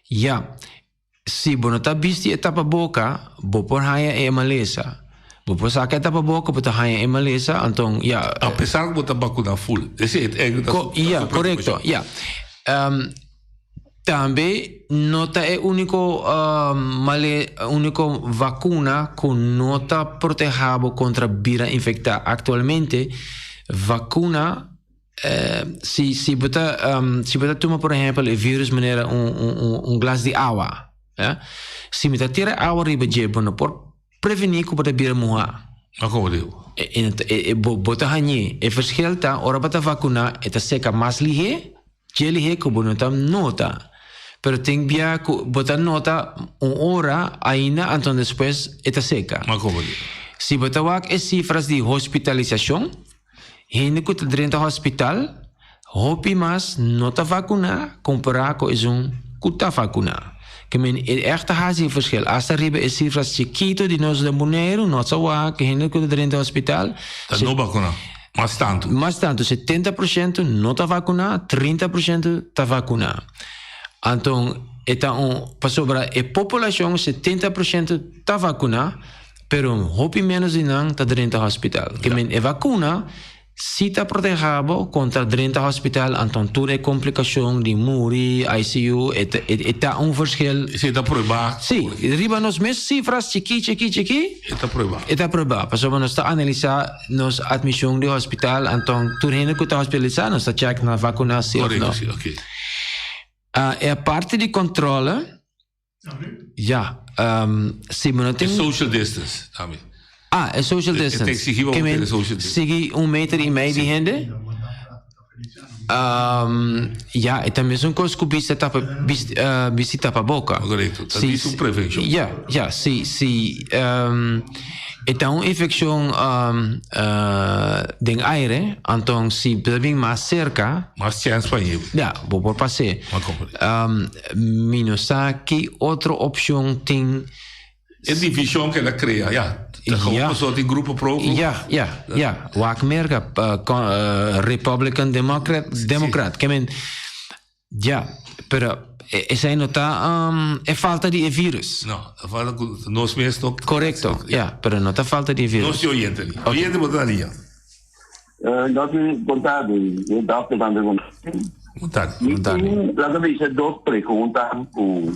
ya, si bo no ta bisti e tapaboka, bo por haña e malesa. Bo por saka e tapaboka, bo ta haña e malesa, anton, ya. A pesar ku bo ta bakuná ful. Esei e ta su Ya, korekto, ya. Tambe no ta e úniko male úniko vakuna ku no ta protehá bo kontra bira infektá. Aktualmente vakuna si si bo ta si bo ta tuma por ehèmpel e vírùs manera un un un glas di awa ya si mi ta tira awa riba dje bo no por prevení ku bo ta bira muhá. Ma komo diu? E bo ta hañ'é. E verschil ta ora bo ta vakuná e ta seka mas lihé. Dje lihé ku bo no ta nota, pero tin bia ku bo ta nota un ora ainda anto despues e ta seka. Ma komo di? Si bo ta wak e sifras di hospitalisashon, hende ku ta drenta hospital hopi mas no ta vakuná kompará ku esun ku ta vakuná. Ke men e ègt ta hasi e verschil. Asta riba e sifras chikitu di nos den Boneiru no ta wak hende ku ta drenta hospital. Ta no vakuná. Mas tantu. Mas tantu, 70 por shento no ta vakuná, 30 por shento ta vakuná. Anton, e ta un, pasobra e populashon 70 por shento ta vakuná, pero hopi ménos di nan ta drenta hospital. Ke men e vakuna si ta protehá bo kontra drenta hospital, anton tur e komplikashon di muri, ICU, e ta, e ta un verschil. Esei ta pruebá. Sí, riba nos mes sifras chikí, chikí, chikí. E ta pruebá. E ta pruebá, pasobra nos ta analisá Nos admision di hospital, anton tur hende ku ta hospitalisá nos ta check na vakuná si of no. Korekto, si, oké. Ah, e aparte di kontrole, ja, um, si bo no E tin social distance tambe. Ah, e social E ta distance. exigí pa Ke bo men tene social distance. sigui un meter i mei di hende? Um, ja, e ta mesun kos ku bisti tapa, bisti, uh, bisti tapaboka. Korekto, ta Si, bisti un prevenshon. Ja, ja, si, si, um, e ta un infekshon um, uh, den aire, anton si bo ta bin mas serka, Mas chèns pa ñebu. ja, bo por pas'é. Ma komprendé. Um, mi no sa ki otro opshon tin. E divishon ku el a krea, ya. Ta gewoon Ja. pasobra tin grupo pro, grupo. Ja, ja, ja. Wak Merka, uh, Republican, Democrat, Democrat. Ke men, ja, pero esei no ta um, e falta di e virus. No, ta falta ku nos mes no. Korekto, ja, pero no ta falta di e virus. Nos di oyente li. Oyente bo ta na liña. Nos di bon tardi, e dokter tambe bon tardi. Bon tardi. Mi Bon tardi. tin laga bisa dos pregunta ku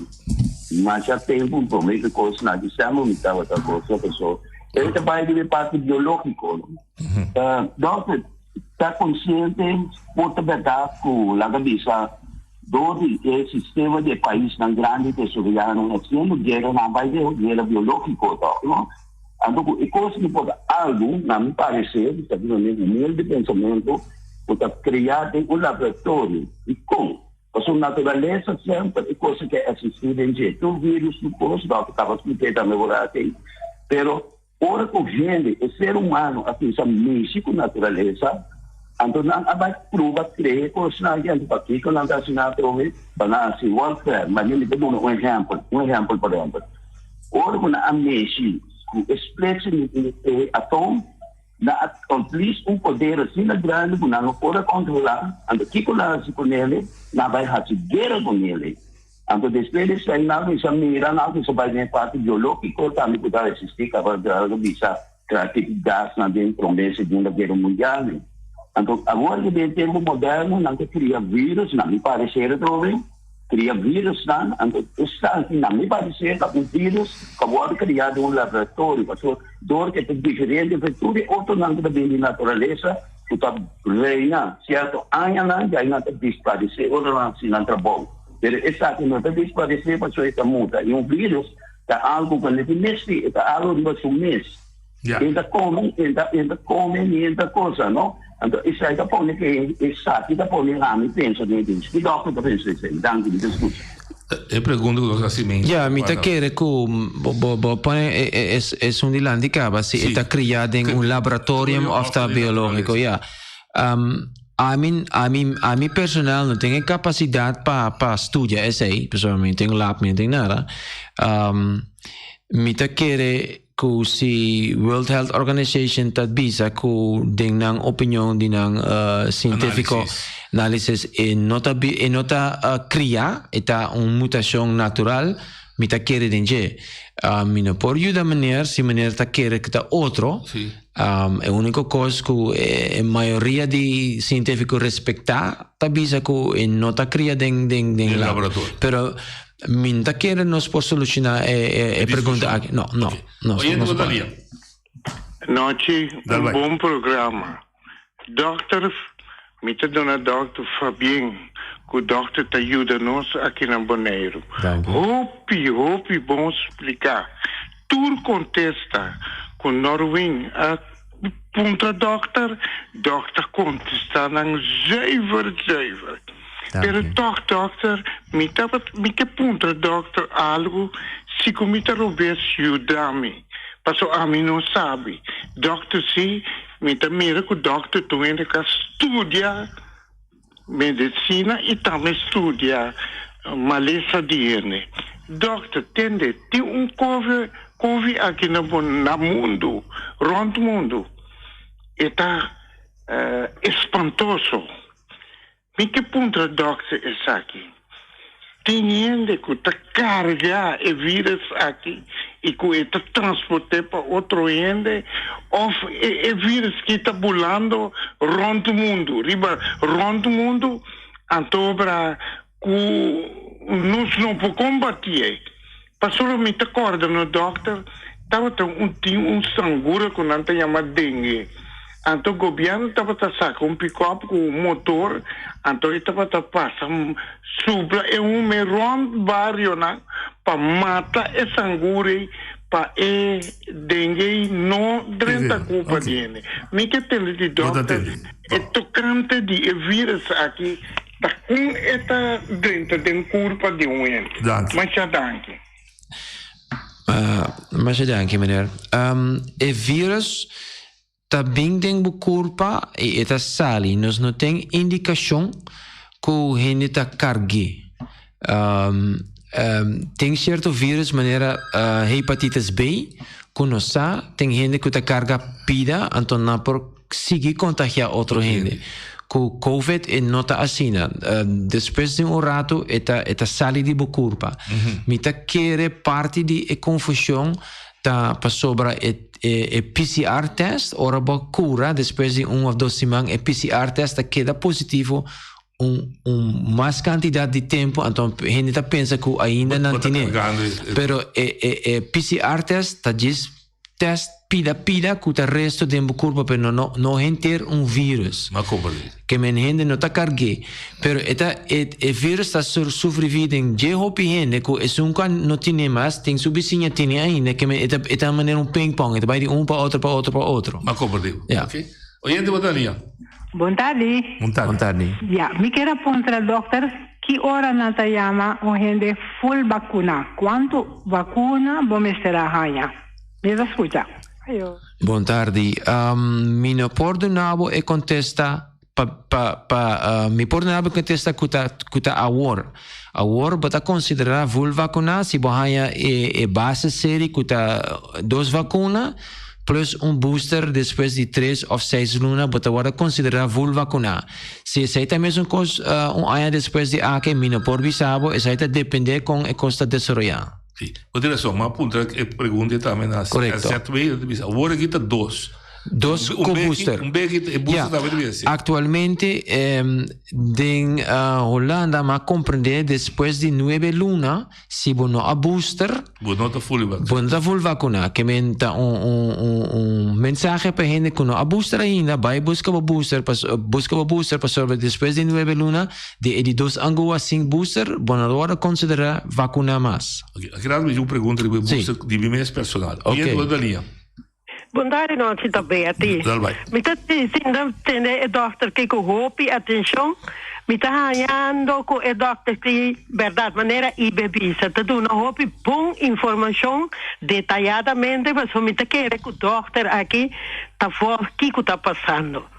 masha tempu prome ku kos na di sèmber mi tabata gosa paso. E ta bai di parti biológiko. Dòkter, ta konsiente por ta bèrdat ku laga bisa dor di e sistema di e paisnan grandi desaroyá nan hasiendo guera nan bai den un guera biológiko tòg, no? Anto ku e kos ki por ta algu, na mi pareser, ta duna mi humilde pensamentu, ku ta kreá den un laboratorio. Dikon? Pasobra naturalesa semper e kos ke eksistí den dje. Tur virus, tur kos, dòkter tabata splik'é tambe por aki. Pero ora ku hende, e ser humano a kuminsá mishi ku naturalesa, anto nan a bai pruba krea e kosnan aki. Anto pakiko nan ta hasi nan atrobe? Pa nan hasi warfare. Ma mi ta duna un ehèmpel, un ehèmpel por ehèmpel. Ora ku nan a mishi ku e splitsing di e atom, Nan a ontlis un poder asina grandi ku nan no por a kontrolá. Anto kiko nan a hasi ku nele? Nan a bai hasi guera ku nele. Anto despues di esei nan a kuminsá mira, nan a kuminsá bai den e parti biológiko tambe ku ta resistí kaba a bisa traha tiki gasnan den Promé Segunda Guera Mundial. Anto awor ku den tempu moderno nan ta kria vírus, na mi pareser atrobe, Kria virusnan, anto esaki na mi parecer ta un virus ku a wòrdu kriá den un laboratorio, pasobra dor ku e ta diferente for tur e otronan ku ta bini di naturalesa ku ta reina sierto añanan i nan ta disparesé ora nan hasi nan trabou. Pero esaki no ta disparesé pasobra e ta muta i un virus ta algu ku no tin mester, e ta algu riba su mes. E ta kome, e ta e ta kome ni e ta cosa, no? Anto esei ta pone ke esaki ta pone ami pensa den dins. Ki dòkter ta pensa esei? Danki, mi ta skucha. E pregunta ku nos hasi men. Ya, mi ta kere ku bo bo bo pone e e esun dilanti kaba si e ta kriá den un laboratorium òf ta biológiko, ya. Ami ami ami personal no tin e kapasidat pa pa studia esei, pasobra mi no tin lab, mi no tin nada. Mi ta kere Ku si World Health Organization ta bisa ku den nan opinion di nan sientífiko análisis e no ta e no ta kriá, e ta un mutashon natural, mi ta kere den dje. Mi no por yuda meneer si meneer ta kere ku ta otro. E úniko kos ku e mayoria di sientífiko respektá ta bisa ku e no ta kriá den den den lab. Pero Mi no ta kere nos por soluciona e, e, e pregunta aki. No, no, no. Oyente, no bon dia. Nochi, un bon programa. Dokter, mi ta duna dokter Fabien ku dokter ta yuda nos aki na Boneiru. Hopi, hopi bon spliká. Tur kontesta ku Norwin a puntra dokter, dokter kontestá nan zuiver, zuiver. Pero tòg dòkter, mi tabat mi ke puntra dòkter algu si ku mi ta robes yuda mi, paso ami no sabi. Dòkter si, mi ta mira ku dòkter tur hende ka studia medisina i tambe studia malesa di hende. Dòkter, tende, tin un kovi kovi aki na na mundu, rònt mundu, e ta espantoso. Mi ke puntra dòkter esaki, Tin hende ku ta karga e vírus aki i ku e ta transport'é pa otro hende òf e e vírus ki ta bulando rònt mundu, riba rònt mundu, anto obra ku nos no por kombatié? Pasobra mi ta kòrda no dòkter tabata un tin un sangura ku nan ta yama dengue. Anto gobièrnu tabata saka un pikòp ku un motor, anto e tabata pasa supla e hume rònt barionan pa mata e sangura ei pa e dengue ei no drenta kupa di hende. Mi ke tende di dòkter e tokante di e vírus aki. Ta kon e ta drenta den kurpa di un hende? Danki. Masha danki. Masha danki meneer. E virus ta bin den bo kurpa i e ta sali. Nos no tin indikashon ku hende ta karg'é. Tin sierto virus manera hepatitis B ku nos sa tin hende ku ta karga pida anto nan por sigui kontagiá otro hende. Ku covid e no ta asina. Despues di un ratu e ta e ta sali di bo kurpa. Mi ta kere parti di e konfushon ta pasobra e e PCR test ora bo kura despues di un òf dos siman e PCR test ta keda positivo un un mas kantidat di tempu anto hende ta pensa ku ainda nan tine. Pero e e e PCR test ta djis test. pida pida ku ta resto den bo kurpa pero no no henter un virus. M'a komprendé. Ke men hende no ta karg'é. Pero e ta e e virus ta sur sufriví den dje hopi hende ku esun ku a no tine mas tin su bisiña tine ainda ke men e ta e ta manera un ping pong e ta bai di un pa otro pa otro pa otro. M'a komprendé. Ya. Oké. Oyente bo ta lia. Bon tardi. Bon tardi. Bon tardi. Ya, mi kier a puntra dokter ki ora nan ta yama un hende full bakuna? Kuantu bakuna bo mester a haña? Mi ta skucha. Ayo. Bon tardi. Mi no por duna bo e kontesta pa pa pa mi por duna bo e kontesta ku ta ku ta awor. Awor bo ta konsiderá full vakuná si bo haña e e base seri ku ta dos vakuna plus un booster despues di tres òf seis luna bo ta wòrdu konsiderá full vakuná. Si esei ta mesun kos un aña despues di aki mi no por bisa bo esei ta dependé kon e kos ta desaroyá. Sí, bo tin rason. Mi a puntra e pregunta tambe na ZW, ta bisa awor aki ta dos. Dos ku booster. Un beki e booster tambe ta bisa. Aktualmente den Hulanda mi a komprendé despues di nuebe luna si bo no a booster. Bo no ta full vakuná. Bo no ta full vakuná. Ke men ta un un un mensahe pa hende ku no a booster ainda bai buska bo booster buska bo booster pasobra despues di nuebe luna Di e di dos angua sin booster, bo no lo wòrdu konsiderá vakuná mas. Oke, aki rato mi tin un pregunta riba e booster di mi mes personal. Oke. Oye, bo ta liña. Bon tardi nochi ta Betty. Dal bai. Mi ta sinta tende e dòkter ki ku hopi atenshon. Mi ta hañando ku e dòkter ki bèrdat manera Ibe bisa ta duna hopi bon informashon detayadamente pasobra mi ta kere ku dòkter aki ta vòg kiko ta pasando.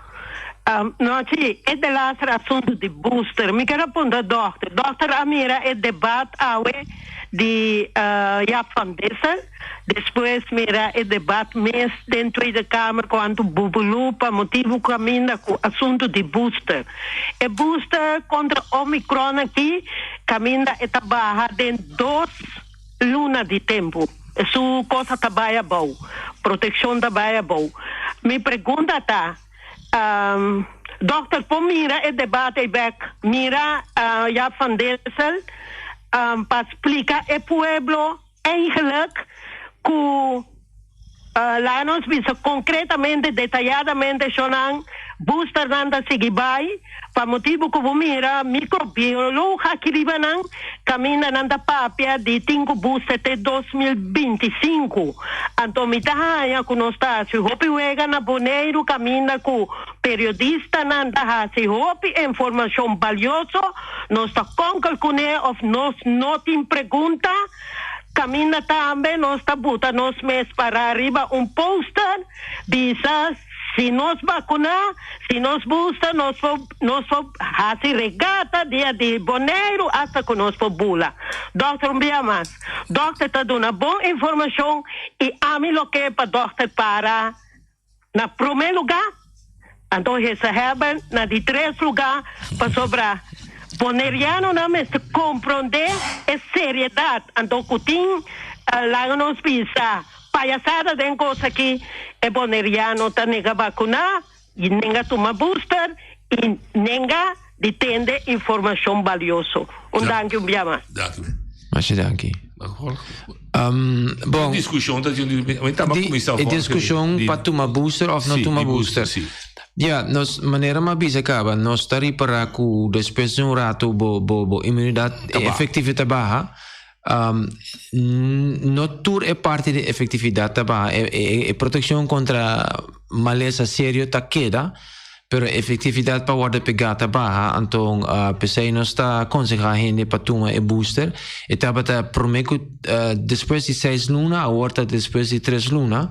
Nochi, e delaster asuntu di booster. Mi ker a puntra dòkter. Dòkter a mira e debat awe di Jaap van Dissel, despues mira e debat mes den Tweede Kamer kuantu bubulú pa motibu kaminda ku asuntu di booster. E booster kontra Omicron aki kaminda e ta baha den dos luna di tempu. Su cosa ta bai abou, proteccion ta bai abou. Mi pregunta ta, Dokter por mira e debate ei bek, mira Jaap van Dissel pa splica e pueblo eigenlijk cu Laga nos bisa concretamente, detayadamente shonan boosternan ta sigui bai pa motibu cu bo mira microbioloog aki riba nan caminda nan ta papia di tin cu booster te 2025. Anto mi ta haña cu nos ta haci hopi wega na Boneiru caminda cu periodistanan ta haci hopi informacion balioso, nos ta konkel cune of nos no tin pregunta. Caminda tambe nos ta buta nos mes para riba un poster bisa si nos vacuna, si nos busta nos por nos por haci regata dia di Boneiru hasta cu nos por bula. Dokter un bia mas. Dokter ta duna bon informacion y ami lo ke pa dokter para Na promé lugá, anto Gezaghebber na di tres lugá, pasobra bonerianonan mester komprondé e seriedat anto ku tin, laga nos bisa, payasada den kos aki, e boneriano ta nega bakuná i nenga tuma booster i nenga di tende informashon balioso. Un danki un bia mas. Danki. Masha danki. Bon. Discusion ta di di E discusion pa tuma booster of no tuma booster. Ja, nos manera m'a bisa caba, nos ta ripara cu despues di un rato bo bo bo inmunidad efectivo ta baha. No tur e parti di efectividad ta baha. E e e proteccion contra malesa serio ta keda. Pero efectividad pa wordo pega ta baha, anto p'esei nos ta conseha hende pa tuma e booster. E tabata prome cu despues di seis luna, awor ta despues di tres luna.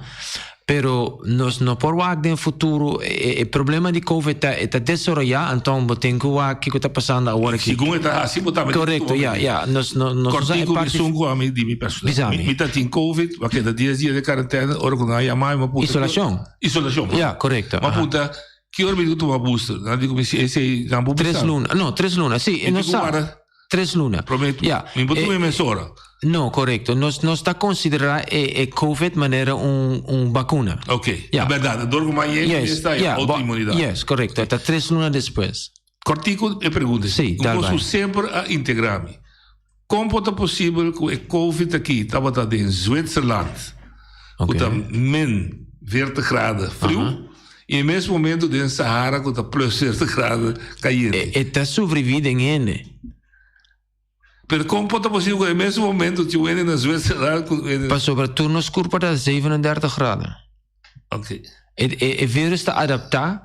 Pero nos no por wak den futuro, e problema di covid ta e ta desaroya, anto bo tin cu wak kico ta pasando awor aki. Segun e ta haci bo tambe tin cu tuma Correcto, ya, ya. Nos no nos usa e Cortico mi parti. sun cu ami di mi personal. Bisa mi. Mi ta tin covid, a keda dies dia den quarantena, ora cu nan a yama mi, mi a puntra. Isolacion. Isolacion. Ja, correcto. Ma punta, ki ora mi tin cu tuma booster? Nan di cu mi si esey nan por Tres bisa. luna, no, tres luna, si, Mi no tin cu sa. guarda. Tres luna. Prome, Ja. mi por tuma e mesora. No, correcto. Nos, nos ta considera e, e COVID manera un, un vacuna. Ok, Ja. e berdad. Door cu mas yega, Yes, esta ja, bo- autoinmunidad. Yes, correcto. Ta tres luna despues. Cortico e pregunta. Sí, Un dal cos bai. cu semper a integra mi. Kon por ta posibel ku e covid aki tabata den Zwitserland, ku ta min 40 graden friu i e mes momento den Sahara ku ta plus 40 graden kayente. E ta sobreviví den hende. Pero kon por ta posibel ku e mes momento tin un hende na Zwitserland ku un hende. Pasobra tur nos kurpa ta 37 graden. Ok. E, e, e virus ta adaptá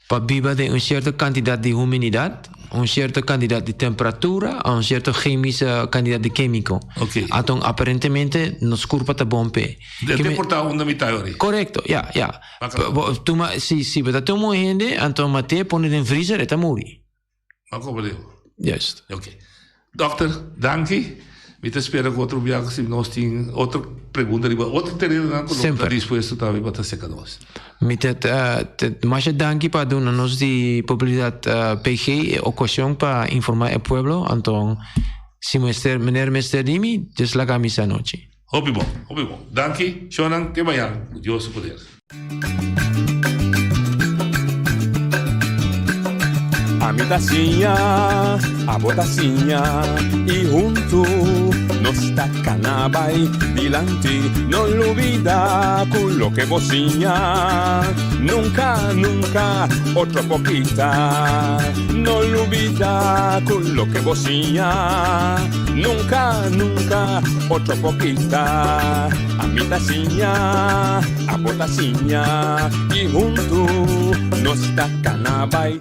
pa biba den un sierto kantidat di humididat, un sierto kantidat di temperatura, un sierto chemische kantidat di kemiko. Ok. Anto aparentemente nos kurpa ta bon p'e. De te por ta unda mitad ori. Korekto, ja, ja. Tuma, si, si bo ta tuma un hende, anto mat'é, pone den freezer, e ta muri. Ma comprendé. Juist. Ok. Dokter, danki. Mi ta spera ku otro biaha si nos tin otro pregunta riba otro terenonan ku nos ta dispuesto tambe pa ta aserka nos. Mi ta masha danki pa duna nos di Publicidad PG e ocasion pa informa e pueblo. Anto si mester, meneer mester di mi, just laga mi sa anochi. Hopi bon, hopi bon. Danki, shownan, te mañan, ku Dios su poder. Ami ta siña, abo ta siña y huntu nos ta cana bai dilanti. No lubida cu loke bo siña nunca, nunca otro por kita. No lubida cu loke bo siña nunca, nunca otro por kita. Ami ta siña, abo ta siña y huntu nos ta cana bai.